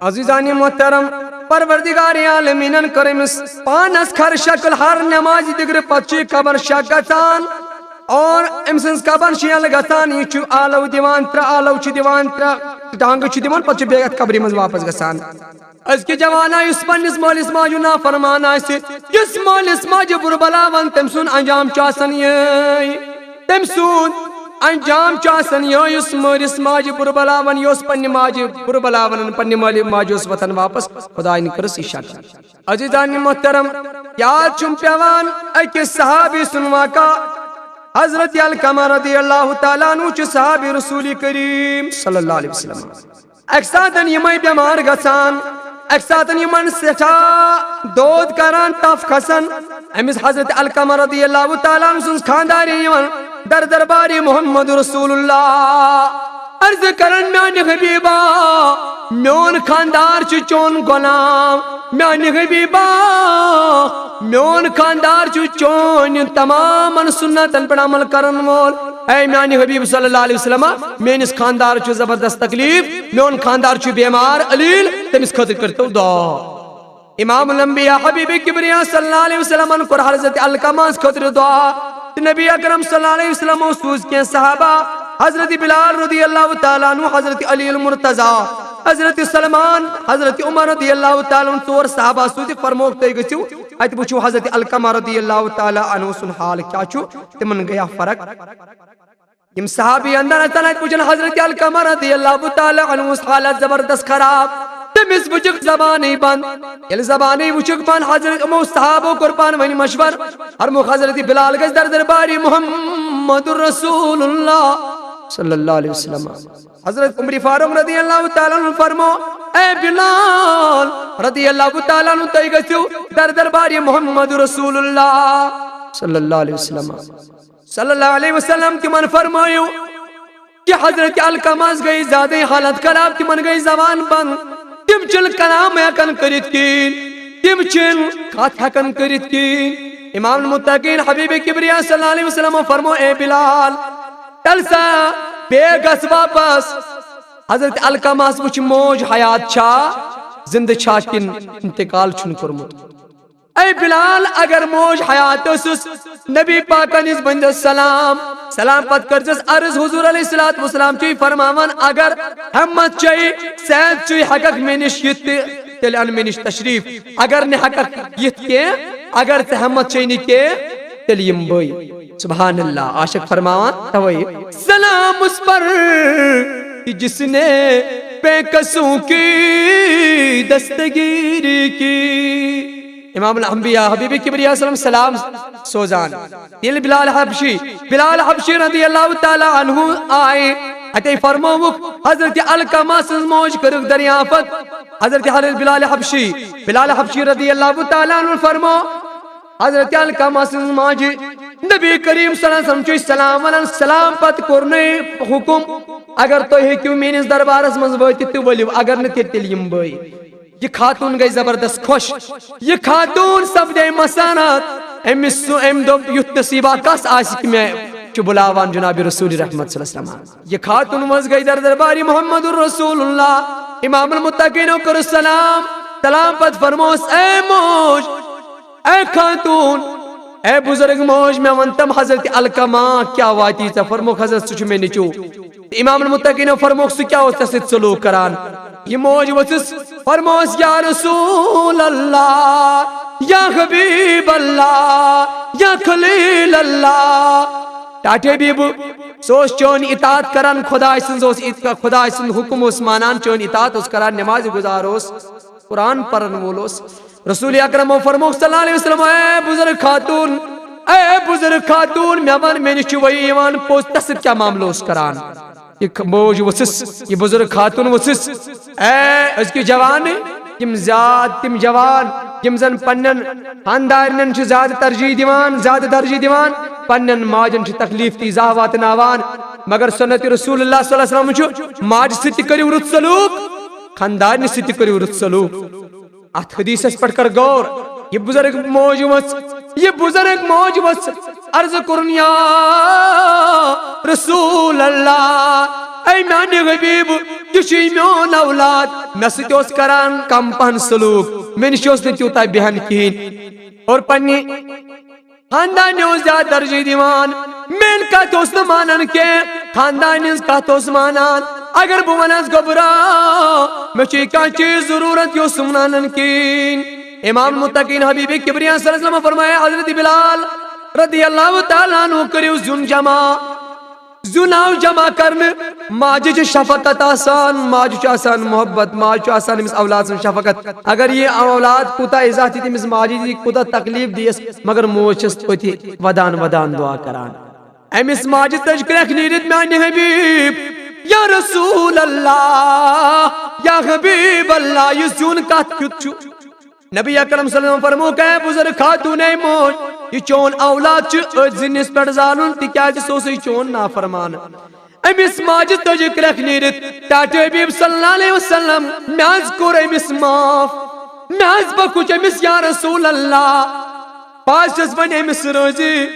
عزیزانِ محترم، پروردگار عالمیٖنن کٔر أمِس پانس خرٕ شکل۔ ہر نمازِ دِگرٕ پتہٕ چھُ یہِ قبر شک گژھان اور أمۍ سٕنٛز قبر چھِ یلہٕ گژھان۔ یہِ چھُ آلو دِوان، ترٛےٚ آلو چھِ دِوان، ترٛےٚ ٹانٛگہٕ چھِ دِوان، پتہٕ چھُ بیٚیہِ اتھ قبرِ منٛز واپس گژھان۔ أزکہِ جوانا یُس پننِس مٲلِس ماجہِ نافرمان آسہِ، یُس مٲلِس ماجہِ بُرٕ بلا ون، تٔمۍ سُنٛد انجام چھُ آسان یِہے۔ تٔمۍ سُنٛد انجام چھُ آسان یِہے، یُس مٲلِس ماجہِ بُرٕ بلا ون، یہِ اوس پننہِ ماجہِ بُرٕ بلا ونان، پننہِ مٲلہِ ماجہِ اوس وۄتھان واپس، خداین کٔرٕس یہِ شکل۔ عزیزانِ محترم، یاد چھُم پٮ۪وان أکِس صحابی سُنٛد واقعہ۔ حضرت علقمہ رضی اللہ تعالیٰ عنہ چھُ صحابی رسول کریم صلی اللہ علیہ وسلم۔ اکہِ ساتن یِمے بٮ۪مار گژھان، اکہِ ساتن یِمن سٮ۪ٹھاہ دود کران، تف کھسان۔ أمِس حضرت علقمہ رضی اللہ تعالیٰ عنہ سٕنٛز خانٛدارِنۍ یِوان در دربارِ محمد رسول اللہ۔ عرض کرن میانہِ حبیبا، میون خاندار چھُ چون غلام، میانہِ حبیبا، میون خاندار چھُ چون تمامن سنتن پٮ۪ٹھ عمل کرن وول۔ اے میانہِ حبیب صلی اللہ علیہ وسلم، میٲنِس خاندارس چھُ زبردست تکلیف، میون خاندار چھُ بیمار علیل، تٔمِس خٲطرٕ کٔرتو دعا۔ امام الانبیاء حبیب کبریا صلی اللہ علیہ وسلمن کوٚر حضرت علقمہ ہس خٲطرٕ دعا۔ تہٕ نبی اکرم صلی اللہ علیہ وسلمو سوٗز کینٛہہ صحابہ، حضرت بلال رضی اللہ تعالیٰ عنہ، حضرت علی المرتضی، حضرت سلمان، حضرت عمر رضی اللہ تعالیٰ عنہ، ژور صحابہ سوٗزِکھ، فرمووُکھ تُہۍ گٔژھِو اتہِ وٕچھِو حضرت علقمہ رضی اللہ تعالیٰ عنہ سُنٛد حال کیٛاہ چھُ، تِمن گٔیا فرق۔ یِم صحابی اندر اژان اتہِ وٕچھن حضرت علقمہ رضی اللہ تعالیٰ عنہ ہٕنٛز حالت زبردست خراب۔ تٔمِس وٕچھُکھ زبانٕے بند۔ ییٚلہِ زبانٕے وٕچھُکھ بند، حضرت یِمو صحابو کوٚر پانہٕ ؤنۍ مشور، فرمووُکھ حضرت بلال گژھِ در دربارِ محمد رسول اللہ صلی اللہ علیہ وسلم۔ حضرت عمر فاروق رضی اللہ تعالیٰ عنہ فرمو، اے بلال رضی اللہ تعالیٰ عنہ، تُہۍ گٔژھِو در دربارِ محمد رسول اللہ صلی اللہ علیہ وسلم۔ صلی اللہ علیہ وسلم تِمن فرمٲیِو کہِ حضرت علقمس گٔے زیادٕے حالت خراب، تِمن گٔے زبان بند، تِم چھِنہٕ کلام ہٮ۪کان کٔرِتھ کِہیٖنۍ، تِم چھِنہٕ کتھ ہٮ۪کان کٔرِتھ کِہیٖنۍ۔ امام المتقین حبیب کبریا صلی اللہ علیہ وسلم فرمو، اے بلال، تیٚلہِ سا بیٚیہِ گژھ واپس۔ حضرت علقمس وٕچھ موج حیات چھا، زندٕ چھا کِنہٕ انتقال چھُن کوٚرمُت۔ اے بلال، اگر موج حیات ٲسٕس، نبی پاکن یُس بندس سلام، سلام پتہٕ کٔرزٮ۪س عرض، حضور علیہ الصلوۃ والسلام چھُے فرماوان، اگر ہمت چھے، صحت چھُے، ہٮ۪ککھ مےٚ نِش یِتھ تہِ، تیٚلہِ اَن مےٚ نِش تشریف۔ اگر نہٕ ہٮ۪ککھ یِتھ کینٛہہ، اگر ژےٚ ہمت چھے نہٕ کینٛہہ، تیٚلہِ یِمہٕ بٕے۔ سبحان اللہ، عاشق فرماوان توے، سلام اس پر کہ جس نے بے کسوں کی دستگیری کی۔ امام الانبیاء حبیب کبریا صلی اللہ علیہ وسلم سلام سوزان۔ ییٚلہِ بلال حبشی، بلال حبشی رضی اللہ تعالیٰ عنہ آئے، اتے فرمووُکھ، حضرت علقمہ سٕنٛز موج کٔرٕکھ دریافت۔ حضرت، حضرت بلال حبشی، بلال حبشی رضی اللہ تعالیٰ عنہ فرمو، حضرت علقمہ سٕنٛز ماجہِ، نبی کریم صلی اللہ علیہ وسلم چھُ سلام ونان، سلام پتہٕ کوٚرنَے حکم، اگر تُہۍ ہیٚکِو میٲنِس دربارس منٛز وٲتِتھ تہٕ ؤلِو، اگر نہٕ تیٚلہِ، تیٚلہِ یِمہٕ بٕے۔ یہِ خاتون گٔے زبردست خۄش۔ یہِ خاتون سپدے مسانات۔ أمِس سُہ، أمۍ دوٚپ، یُتھ نصیٖبا کس آسہِ کہِ مےٚ چھُ بُلاوان جناب رسول رحمت صلی اللہ علیہ وسلم۔ یہِ خاتون منٛز گٔے در دربارِ محمد رسول اللہ۔ امام المتقینو کٔر سلام۔ سلام پتہٕ فرموس، اے موج، اے خاتون، اے بزرگ موج، مےٚ وَن تم حضرت علقمہ کیٛاہ واتی ژےٚ؟ فرموکھ حضرت، سُہ چھُ مےٚ نیٚچوٗ۔ تہٕ امام المتقینو فرموکھ، سُہ کیٛاہ اوس ژےٚ سۭتۍ سلوٗک کران؟ یہِ موج ؤژھٕس، فرموس، یا رسول اللہ، یا حبیب اللہ، یا خلیل اللہ۔ ٹاٹھے بیبہٕ، سُہ اوس چٲنۍ اطاعت کران، خداے سٕنٛز اوس اطاعت، خداے سُنٛد حکم اوس مانان، چٲنۍ اطاعت اوس کران، نمازِ گزار اوس، قرآن پرن وول اوس۔ رسول اکرمو فرموو صلی اللہ علیہ وسلم، اے بزرگ خاتون، اے بزرگ خاتون، مےٚ وَن، مےٚ نِش چھُ وحی یِوان، پوٚز تَس سۭتۍ کیٛاہ معاملہٕ اوس کران؟ یہِ ک-، موج ؤژھٕس، یہِ بزرگ خاتون ؤژھٕس، اے أزکہِ جوانہٕ، یِم زیادٕ، تِم جوان، یِم زَن پننٮ۪ن خاندارنٮ۪ن چھِ زیادٕ ترجیح دِوان، زیادٕ ترجیح دِوان، پننٮ۪ن ماجن چھِ تکلیف تہٕ ایذا واتناوان۔ مگر سنت رسول اللہ صلی اللہ علیہ وسلم چھُ، ماجہِ سۭتۍ تہِ کٔرِو رُت سلوک، خاندارنہِ سۭتۍ تہِ کٔرِو رُت سلوک۔ اتھ حدیثس پٮ۪ٹھ کر غور۔ یہِ بزرگ موج ؤژھ، یہِ بزرگ موج ؤژھ، عرض کوٚرُن، یا رسول اللہ، اے میانہِ حبیب، یہِ چھُے میون اولاد، مےٚ سۭتۍ اوس کران کم پہن سلوک، مےٚ نِش اوس نہٕ تیوٗتاہ بیہان کِہیٖنۍ۔ اور پننہِ خاندارنہِ اوس زیادٕ ترجیح دِوان، میٲنۍ کتھ اوس نہٕ مانان کینٛہہ، خاندارنہِ ہٕنٛز کتھ اوس مانان۔ اگر بہٕ ونس، گوٚبرا، مےٚ چھُ یہِ کانٛہہ چیٖز ضروٗرت، یہِ اوس نہٕ مانان کِہیٖنۍ۔ امام متقین حبیب کبریا صلی اللہ علیہ وسلم فرمایا، حضرت بلال رضی اللہ تعالیٰ عنہ، کٔرِو زیُن جمع۔ زیُن آو جمع کرنہٕ، ماجہِ چھِ شفقت آسان، ماجہِ چھُ آسان محبت، ماجہِ چھُ آسان أمِس اولاد سٕنٛز شفقت۔ اگر یہِ اولاد کوٗتاہ اِزاہ تہِ تٔمِس ماجہِ دی، کوٗتاہ تکلیف دِیَس، مگر موج چھَس أتی ودان ودان دعا کران۔ أمِس ماجہِ تٔج کرٛٮ۪کھ نیٖرِتھ، میانہِ حبیب، یا رسول اللہ، یا حبیب اللہ، یہِ زیُن کتھ کیُتھ چھُ؟ نبی اکرم صلی اللہ علیہ وسلم فرمووُکھ، اے بزرگ خاتون، اے موج، یہِ چون اولاد چھُ أتھۍ زِنِس پٮ۪ٹھ زالُن، تِکیازِ سُہ اوسُے چون نافرمان۔ أمِس ماجہِ تُجہِ کرٛٮ۪کھ نیٖرِتھ، ٹاٹھۍ حبیب صلی اللہ علیہ وسلم، مےٚ حظ کوٚر أمِس معاف، مےٚ حظ بخُش أمِس یا رسول اللہ۔ بہٕ حظ چھَس وۄنۍ أمِس رٲضی۔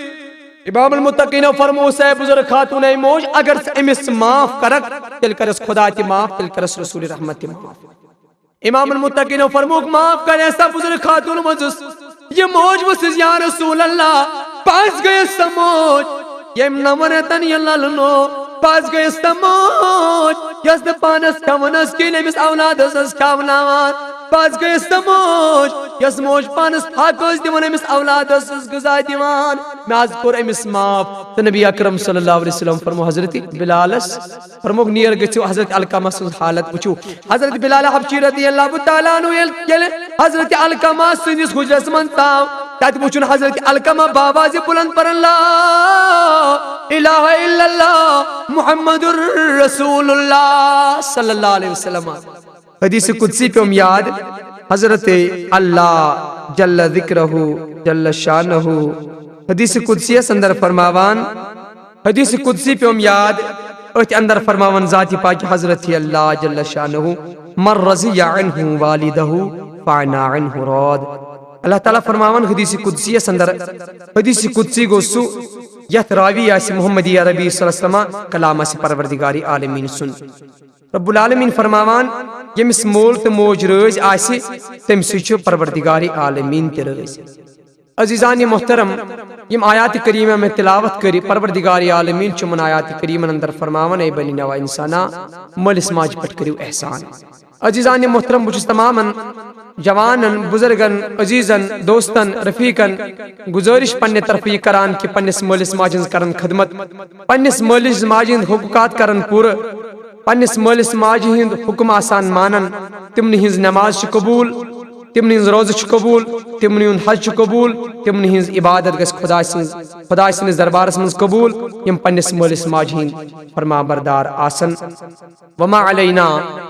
امام المتقینو فرموو، سا بزرگ خاتون، اے موج، اگر ژٕ أمِس معاف کرکھ، تیٚلہِ کرس خدا تہِ معاف، تیٚلہِ کرس رسول رحمت تہِ معاف۔ امام المتقینو فرمووُکھ، معاف کر، ایسا بزرگ خاتون ؤژھٕس۔ یہِ موج ؤژھٕس، یا رسول اللہ، بہٕ حظ گٔیَس سۄ موج، ییٚمۍ نَوَن رٮ۪تَن یہِ لَلہٕ نوو۔ بہٕ حظ گٔیَس سۄ موج، یۄس نہٕ پانَس کھٮ۪وان ٲس کِہیٖنۍ، أمِس اولادَس ٲس کھٮ۪وناوان۔ بہٕ حظ گٔیَس سۄ موج، یۄس موج پانَس پھَکھ ٲس دِوان، أمِس اولادَس ٲس غذا دِوان۔ مےٚ حظ کوٚر أمِس معاف۔ تہٕ نبی اکرم صلی اللہ علیہ وسلم فرموو حضرت بلالَس، فرمووُکھ، نیر گٔژھِو حضرت علقمہ سٕنٛز حالت وٕچھِو۔ حضرت بلال حبشی رضی اللہ تعالیٰ عنہ ییٚلہِ، ییٚلہِ حضرت علقمہ سٕنٛدِس حجرس منٛز ژاو، تتہِ وٕچھُن حضرت علقمہ بآوازِ بلند پران، لا الہ الا اللہ محمد رسول اللہ صلی اللہ علیہ وسلم۔ حدیث قدسی پیوم یاد، حضرت اللہ جل ذکرہ جل شانہ حدیث قدسیس اندر فرماوان، حدیث قدسی پیوم یاد، أتھۍ اندر فرماوان ذات پاک حضرت اللہ جل شانہ، من رضی عنہ والدہ فانا عنہ راض۔ اللہ تعالیٰ فرماوان حدیث قدسیس اندر، حدیث قدسی گوٚو سُہ یتھ راوی آسہِ محمدی عربی صلی اللہ علیہ وسلم کلام آسہِ پروردگار عالمین سُنٛد۔ رب العالمین فرماوان، ییٚمِس مول تہٕ موج رٲضۍ آسہِ، تٔمۍ سٕے چھُ پروردگار عالمین تہِ رٲضۍ۔ عزیزان محترم، یِم آیات کریمہ مےٚ تلاوت کٔرِ، پروردگار عالمین چھُ یِمن آیات کریمن اندر فرماوان، اے بنی نوع انسانا، مٲلِس ماجہِ پٮ۪ٹھ کٔرِو احسان۔ عزیزان محترم، بہٕ چھُس تمامن جوانن، بزرگن، عزیزن، دوستن، رفیقن گزٲرِش پننہِ طرفہٕ یہِ کران کہِ پننِس مٲلِس ماجہِ ہٕنٛز کرن خدمت، پننِس مٲلِس ماجہِ ہٕنٛدۍ حقوٗقات کرن پوٗرٕ، پننِس مٲلِس ماجہِ ہُنٛد حُکم آسان مانان، تِمنٕے ہٕنٛز نماز چھِ قبوٗل، تِمنٕے ہٕنٛز روزٕ چھِ قبوٗل، تِمنٕے ہُنٛد حج چھُ قبوٗل، تِمنٕے ہٕنٛز عبادت گژھِ خۄداے سٕنٛز، خۄداے سٕنٛدِس دربارس منٛز قبوٗل، یِم پننِس مٲلِس ماجہِ ہٕنٛدۍ فرما بردار آسن۔ وما علینا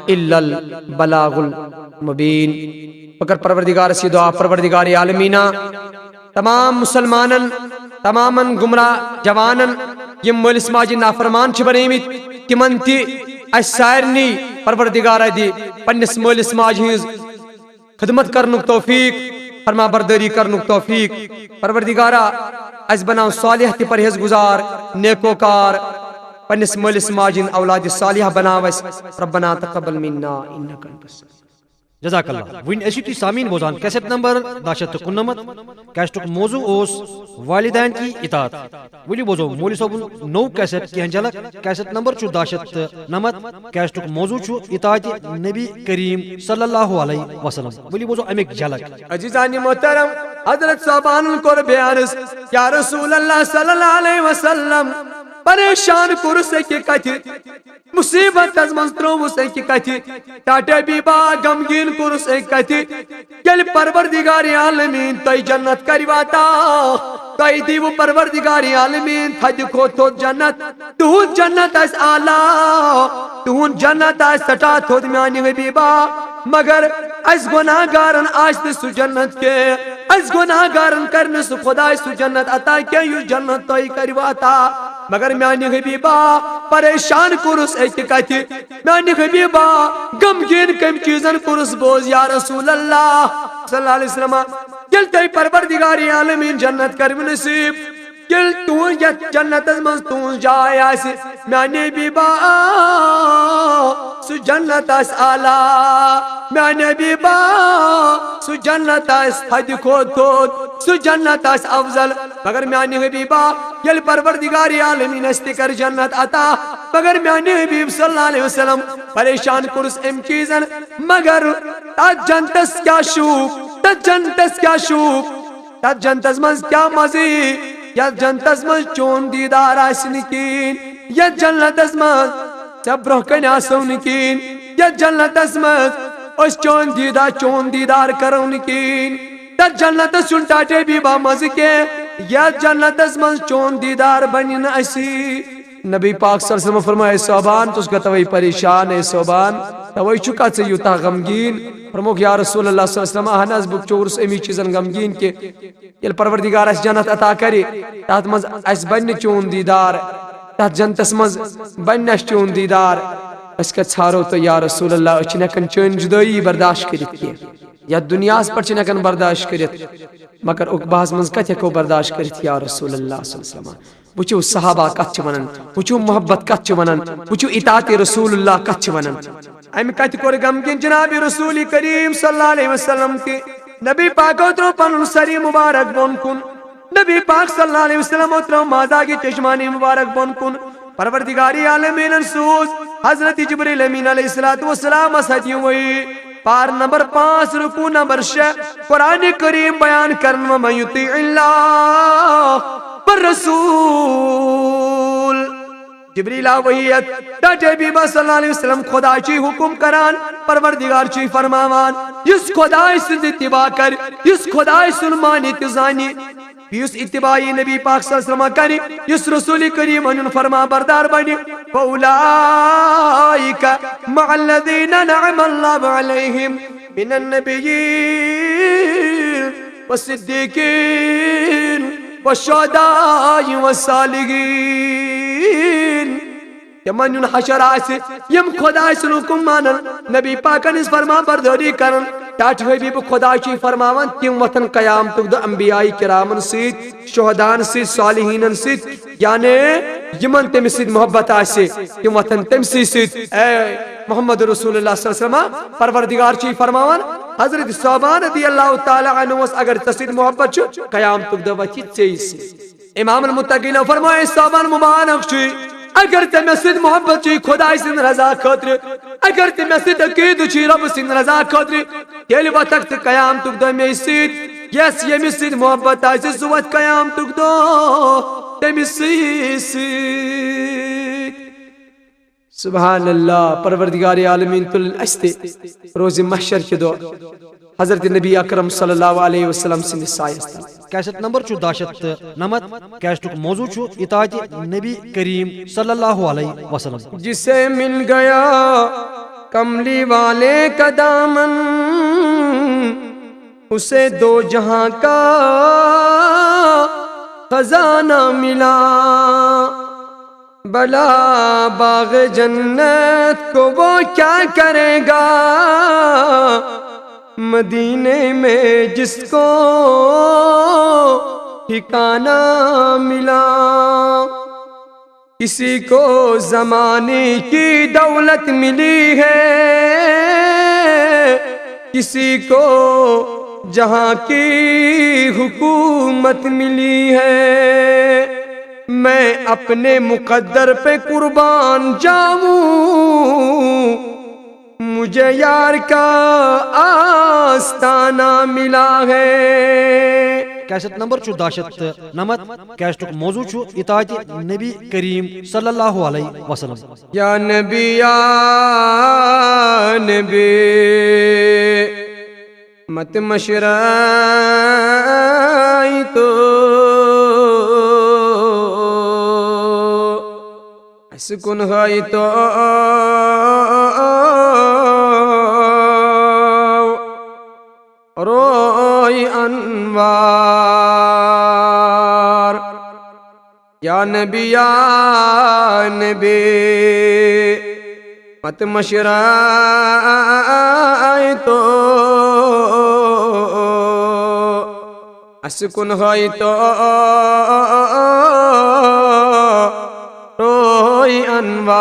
الا البلاغ المبین۔ بہٕ کرٕ پروردگارس یہِ دعا، پروردگار عالمینا، تمام مسلمانن، تمامن گمراہ جوانن، یِم مٲلِس ماجہِ نافرمان چھِ بنیمٕتۍ، تِمن تہِ، اسہِ سارنٕے پروردگارا دِ پننِس مٲلِس ماجہِ ہٕنٛز خدمت کرنُک توفیق، فرما بردٲری کرنُک توفیق۔ پروردگارا، اسہِ بناو صالح تہٕ پرہیز گزار، نیکوکار، پننِس مٲلِس ماجہِ ہٕنٛدۍ اولادِ صالحہ بناو اسہِ۔ ربنا تقبل منا انک انت السمیع۔ جزاک اللہ۔ وۄنۍ ٲسِو تُہۍ سامعیٖن بوزان کیسٹ نمبر دَہ شیٚتھ تہٕ کُننَمَتھ۔ کیسٹُک موضوع اوس والدین کی اطاعت۔ ؤلِو بوزو مولوی صٲبُن نوٚو کیسٹ کینٛہہ جھلک۔ کیسٹ نمبر چھُ دَہ شیٚتھ تہٕ نَمَتھ۔ کیسٹُک موضوع چھُ اطاعت نبی کریم صلی اللہ علیہ وسلم۔ ؤلِو بوزو اَمِکۍ جھلک۔ عزیزان محترم، حضرت صحابانن کوٚر بیان عرض، یا رسول اللہ صلی اللہ علیہ وسلم، پریشان کوٚرُس اَکہِ کتھِ، مصیبتس منٛز ترٛووُس اَکہِ کتھِ، ٹاٹھۍ حبیبا، غمگیٖن کوٚرُس اَکہِ کتھِ۔ ییٚلہِ پروردگار عالمین تۄہہِ جنت کرِ عطا، تۄہہِ دیٖوٕ پروردگار عالمین تھدِ کھۄتہٕ تھوٚد جنت، تُہُنٛد جنت آسہِ اعلیٰ، تُہُنٛد جنت آسہِ سٮ۪ٹھاہ تھوٚد میانہِ حبیبا، مگر اسہِ گۄناہ گارن آسہِ نہٕ سُہ جنت کینٛہہ، اسہِ گۄناہ گارن کرِ نہٕ سُہ خۄداے سُہ جنت عطا کینٛہہ یُس جنت تۄہہِ کرِ عطا۔ مگر میانہِ حبیبا، پریشان کوٚرُس اَکہِ کتھِ، میانہِ حبیبا، غمگیٖن کمہِ چیٖزن کوٚرُس بہٕ اوس یا رسول اللہ صلی اللہ علیہ وسلم؟ ییٚلہِ تۄہہِ پروردگار عالمین جنت کرِوٕ نصیب، ییٚلہِ تُہنٛز یتھ جنتس منٛز تُہنٛز جاے آسہِ، میانہِ حبیبا، سُہ جنت آسہِ اعلیٰ، میانہِ حبیبا، سُہ جنت آسہِ تھدِ کھۄتہٕ تھوٚد، سُہ جنت آسہِ افضل۔ مگر میانہِ حبیبا، ییٚلہِ پروردگار عالمین اسہِ تہِ کرِ جنت عطا، مگر میانہِ حبیب صلی اللہ علیہ وسلم، پریشان کوٚرُس أمۍ چیٖزن، مگر تتھ جنتس کیٛاہ شوٗب، تتھ جنتس کیٛاہ شوٗب، تتھ جنتس منٛز کیٛاہ مزٕ یی، یتھ جنتس منٛز چون دیٖدار آسہِ نہٕ کِہیٖنۍ، یتھ جنتس منٛز ژےٚ برونٛہہ کنہِ آسو نہٕ کِہیٖنۍ، یتھ جنتس منٛز أسۍ چون دیٖدار، چون دیٖدار کرو نہٕ کِہیٖنۍ۔ تتھ جنتس چھُنہٕ ٹاٹھۍ حبیبا مزٕ کینٛہہ، یتھ جنتس منٛز چون دیٖدار بنہِ نہٕ اسی۔ نبی پاک صلی اللہ علیہ وسلم فرمایہِ، اے صحابان، ژٕ اوسکھا توے پریشان، اے صحابان، توے چھُکھا ژٕ یوٗتاہ غمگیٖن؟ فرمووُکھ، یا رسول اللہ صلی اللہ علیہ وسلم، اہن حظ، بہٕ چوٗرُس امی چیٖزن غمگیٖن کہِ ییٚلہِ پروردگار اسہِ جنت عطا کرِ، تتھ منٛز اسہِ بنہِ نہٕ چون دیٖدار۔ تتھ جنتس منٛز بنہِ نہ چون دیٖدار۔ أسۍ کتہِ ژھارو تۄہہِ یا رسول اللہ؟ أسۍ چھِنہٕ ہٮ۪کان چٲنۍ جُدٲیی برداشت کٔرِتھ کینٛہہ، یتھ دُنیاہس پٮ۪ٹھ چھِنہٕ ہٮ۪کان برداشت کٔرِتھ، مگر عقبہس منٛز کتہِ ہٮ۪کو برداشت کٔرِتھ یا رسول اللہ صلی اللہ علیہ وسلم؟ وٕچھِو صحابہ کتھ چھِ ونان، وٕچھِو محبت کتھ چھِ ونان، وٕچھِو اطاعت رسول اللہ کتھ چھِ ونان۔ امہِ کتہِ کوٚر غمگیٖن جناب رسول کریم صلی اللہ علیہ وسلم تہِ۔ نبی پاکو ترٛوو پنُن سری مبارک بۄن کُن۔ نبی پاک صلی اللہ علیہ وسلم ترٛوو مازاگہِ چشمانی مبارک بۄن کُن۔ پروردگار عالمینن سوز حضرت جبریل امین علیہ الصلوۃ والسلام ہدیوٕے۔ پار نمبر پانٛژھ، رکوع نمبر شےٚ، قرآن کریم بیان کرن، ومن یطع اللہ والرسول۔ جبریل آو وحی ہیتھ، ٹاٹھۍ حبیبہ صلی اللہ علیہ وسلم، خدا چھُے حکم کران، پروردگار چھُے فرماوان۔ یُس خداے سٕنٛز اتباع کرِ، یُس خداے سُنٛد مانہِ تہٕ زانہِ، یُس اتباع نبی پاک صلی اللہ علیہ وسلم کرِ، یُس رسول کریم ہُنٛد فرما بردار بنہِ، فاولئک مع الذین انعم اللہ علیہم من النبیین والصدیقین والشہداء والصالحین۔ تِمن ہُنٛد حشر آسہِ، یِم خداے سُنٛد حُکُم مانن، نبی پاکن ہٕنٛز فرما بردٲری کرن۔ ٹاٹھۍ حبیب خدا چھُے فرماوان، تِم وۄتھن قیامتُک دۄہ انبیاء کرامن سۭتۍ، شہداہن سۭتۍ، صالحینن سۭتۍ، یعنی یِمن تٔمِس سۭتۍ محبت آسہِ، تِم وۄتھن تٔمسٕے سۭتۍ۔ اے محمد رسول اللہ صلی اللہ علیہ وسلم، پروردگار چھُے فرماوان، حضرت ثوبان رضی اللہ تعالیٰ عنہ وس، اگر ژےٚ سۭتۍ محبت چھُ، قیامتُک دۄہ وۄتھی ژےٚ سۭتۍ۔ امام المتقین فرمایہِ، ثوبان مبارک چھُے، اگر ژےٚ مےٚ سۭتۍ محبت چھُے خداے سٕنٛدِ رضا خٲطرٕ، اگر ژےٚ مےٚ سۭتۍ عقیدٕ چھُے رۄبہٕ سٕنٛدِ رضا خٲطرٕ، تیٚلہِ وۄتھکھ ژٕ قیامتُک دۄہ مے سۭتۍ۔ یس ییٚمِس سۭتۍ محبت آسہِ، سُہ وۄتھِ قیامتُک دۄہ تٔمِس سۭتۍ۔ سبحان اللہ، پروردگار عالمین تُلِن اسہِ تہِ روزِ محشر کہِ دۄہ حضرت نبی اکرم صلی اللہ علیہ وسلم سٕنٛدِس سایس تل۔ کیسٹ نمبر چھُ دَہ شیٚتھ تہٕ نَمَتھ۔ کیسٹُک موضوع چھُ اطاعت نبی کریم صلی اللہ علیہ وسلم۔ جسے مل گیا کملی والے کا دامن، اسے دو جہاں کا خزانہ ملا۔ بھلا باغ جنت کو وہ کیا کرے گا، مدینے میں جس کو ٹھکانہ ملا۔ کسی کو زمانے کی دولت ملی ہے، کسی کو جہاں کی حکومت ملی ہے۔ میں اپنے مقدر پہ قربان جاؤں، مجھے یار کا آستانہ ملا ہے۔ کیسٹ نمبر چھُ دَہ شیٚتھ تہٕ نَمَتھ۔ کیسٹُک موضوع چھُ اطاعت نبی کریم صلی اللہ علیہ وسلم۔ یا نبی، یا نبی، مت مشرای تو اسہِ کُن ہٲیتو روے انوار۔ یا نبی، یا نبی، مت مشرای تو اسہِ کُن ہٲیتو روے انوار۔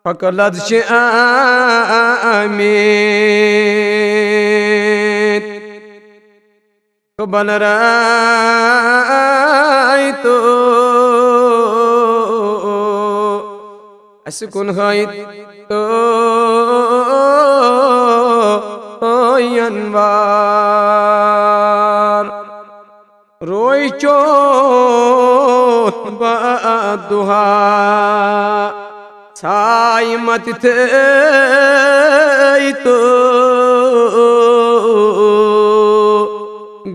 پکلد چھ آمید قبل رای تو اسہِ کُن ہٲیتو انوار۔ روے چون با دُہا سایہِ مت تھٲیتو۔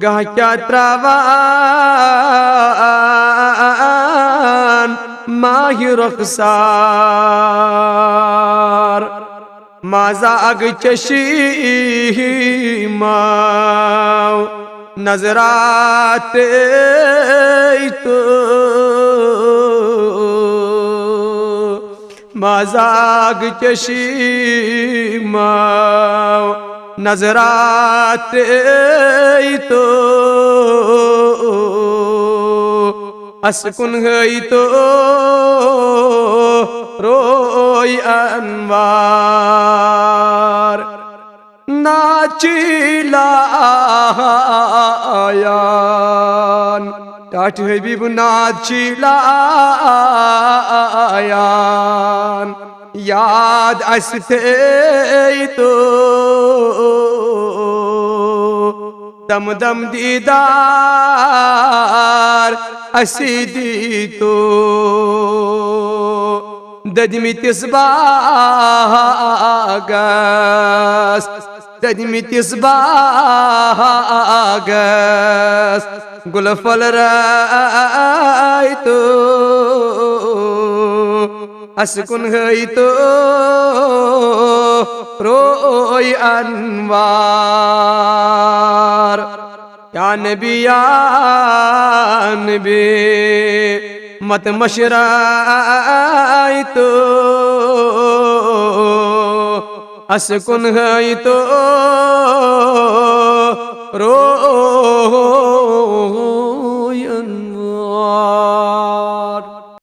گاہ کیٛاہ ترٛاوان ماہِ رخسار، مازا اگ چشی ماو۔ نظرات تو مذاق چشی ما، نظرات تو اسکن ہے تو روی انوار۔ ناچیلا آیان، ٹاٹھ حبیب ناچیلا آیان، یاد استے تو دم دم دیدار اسی دی تو۔ دٔدمٕتِس باغس، دٔدمٕتِس باغس، گُلہٕ پھۄلہٕ رٲے تو، اسہِ کُن ہٲے تو روے انوار۔ یا نبی، یا نبی، مت مشرای تو، اسہِ کُن ہٲے تو روے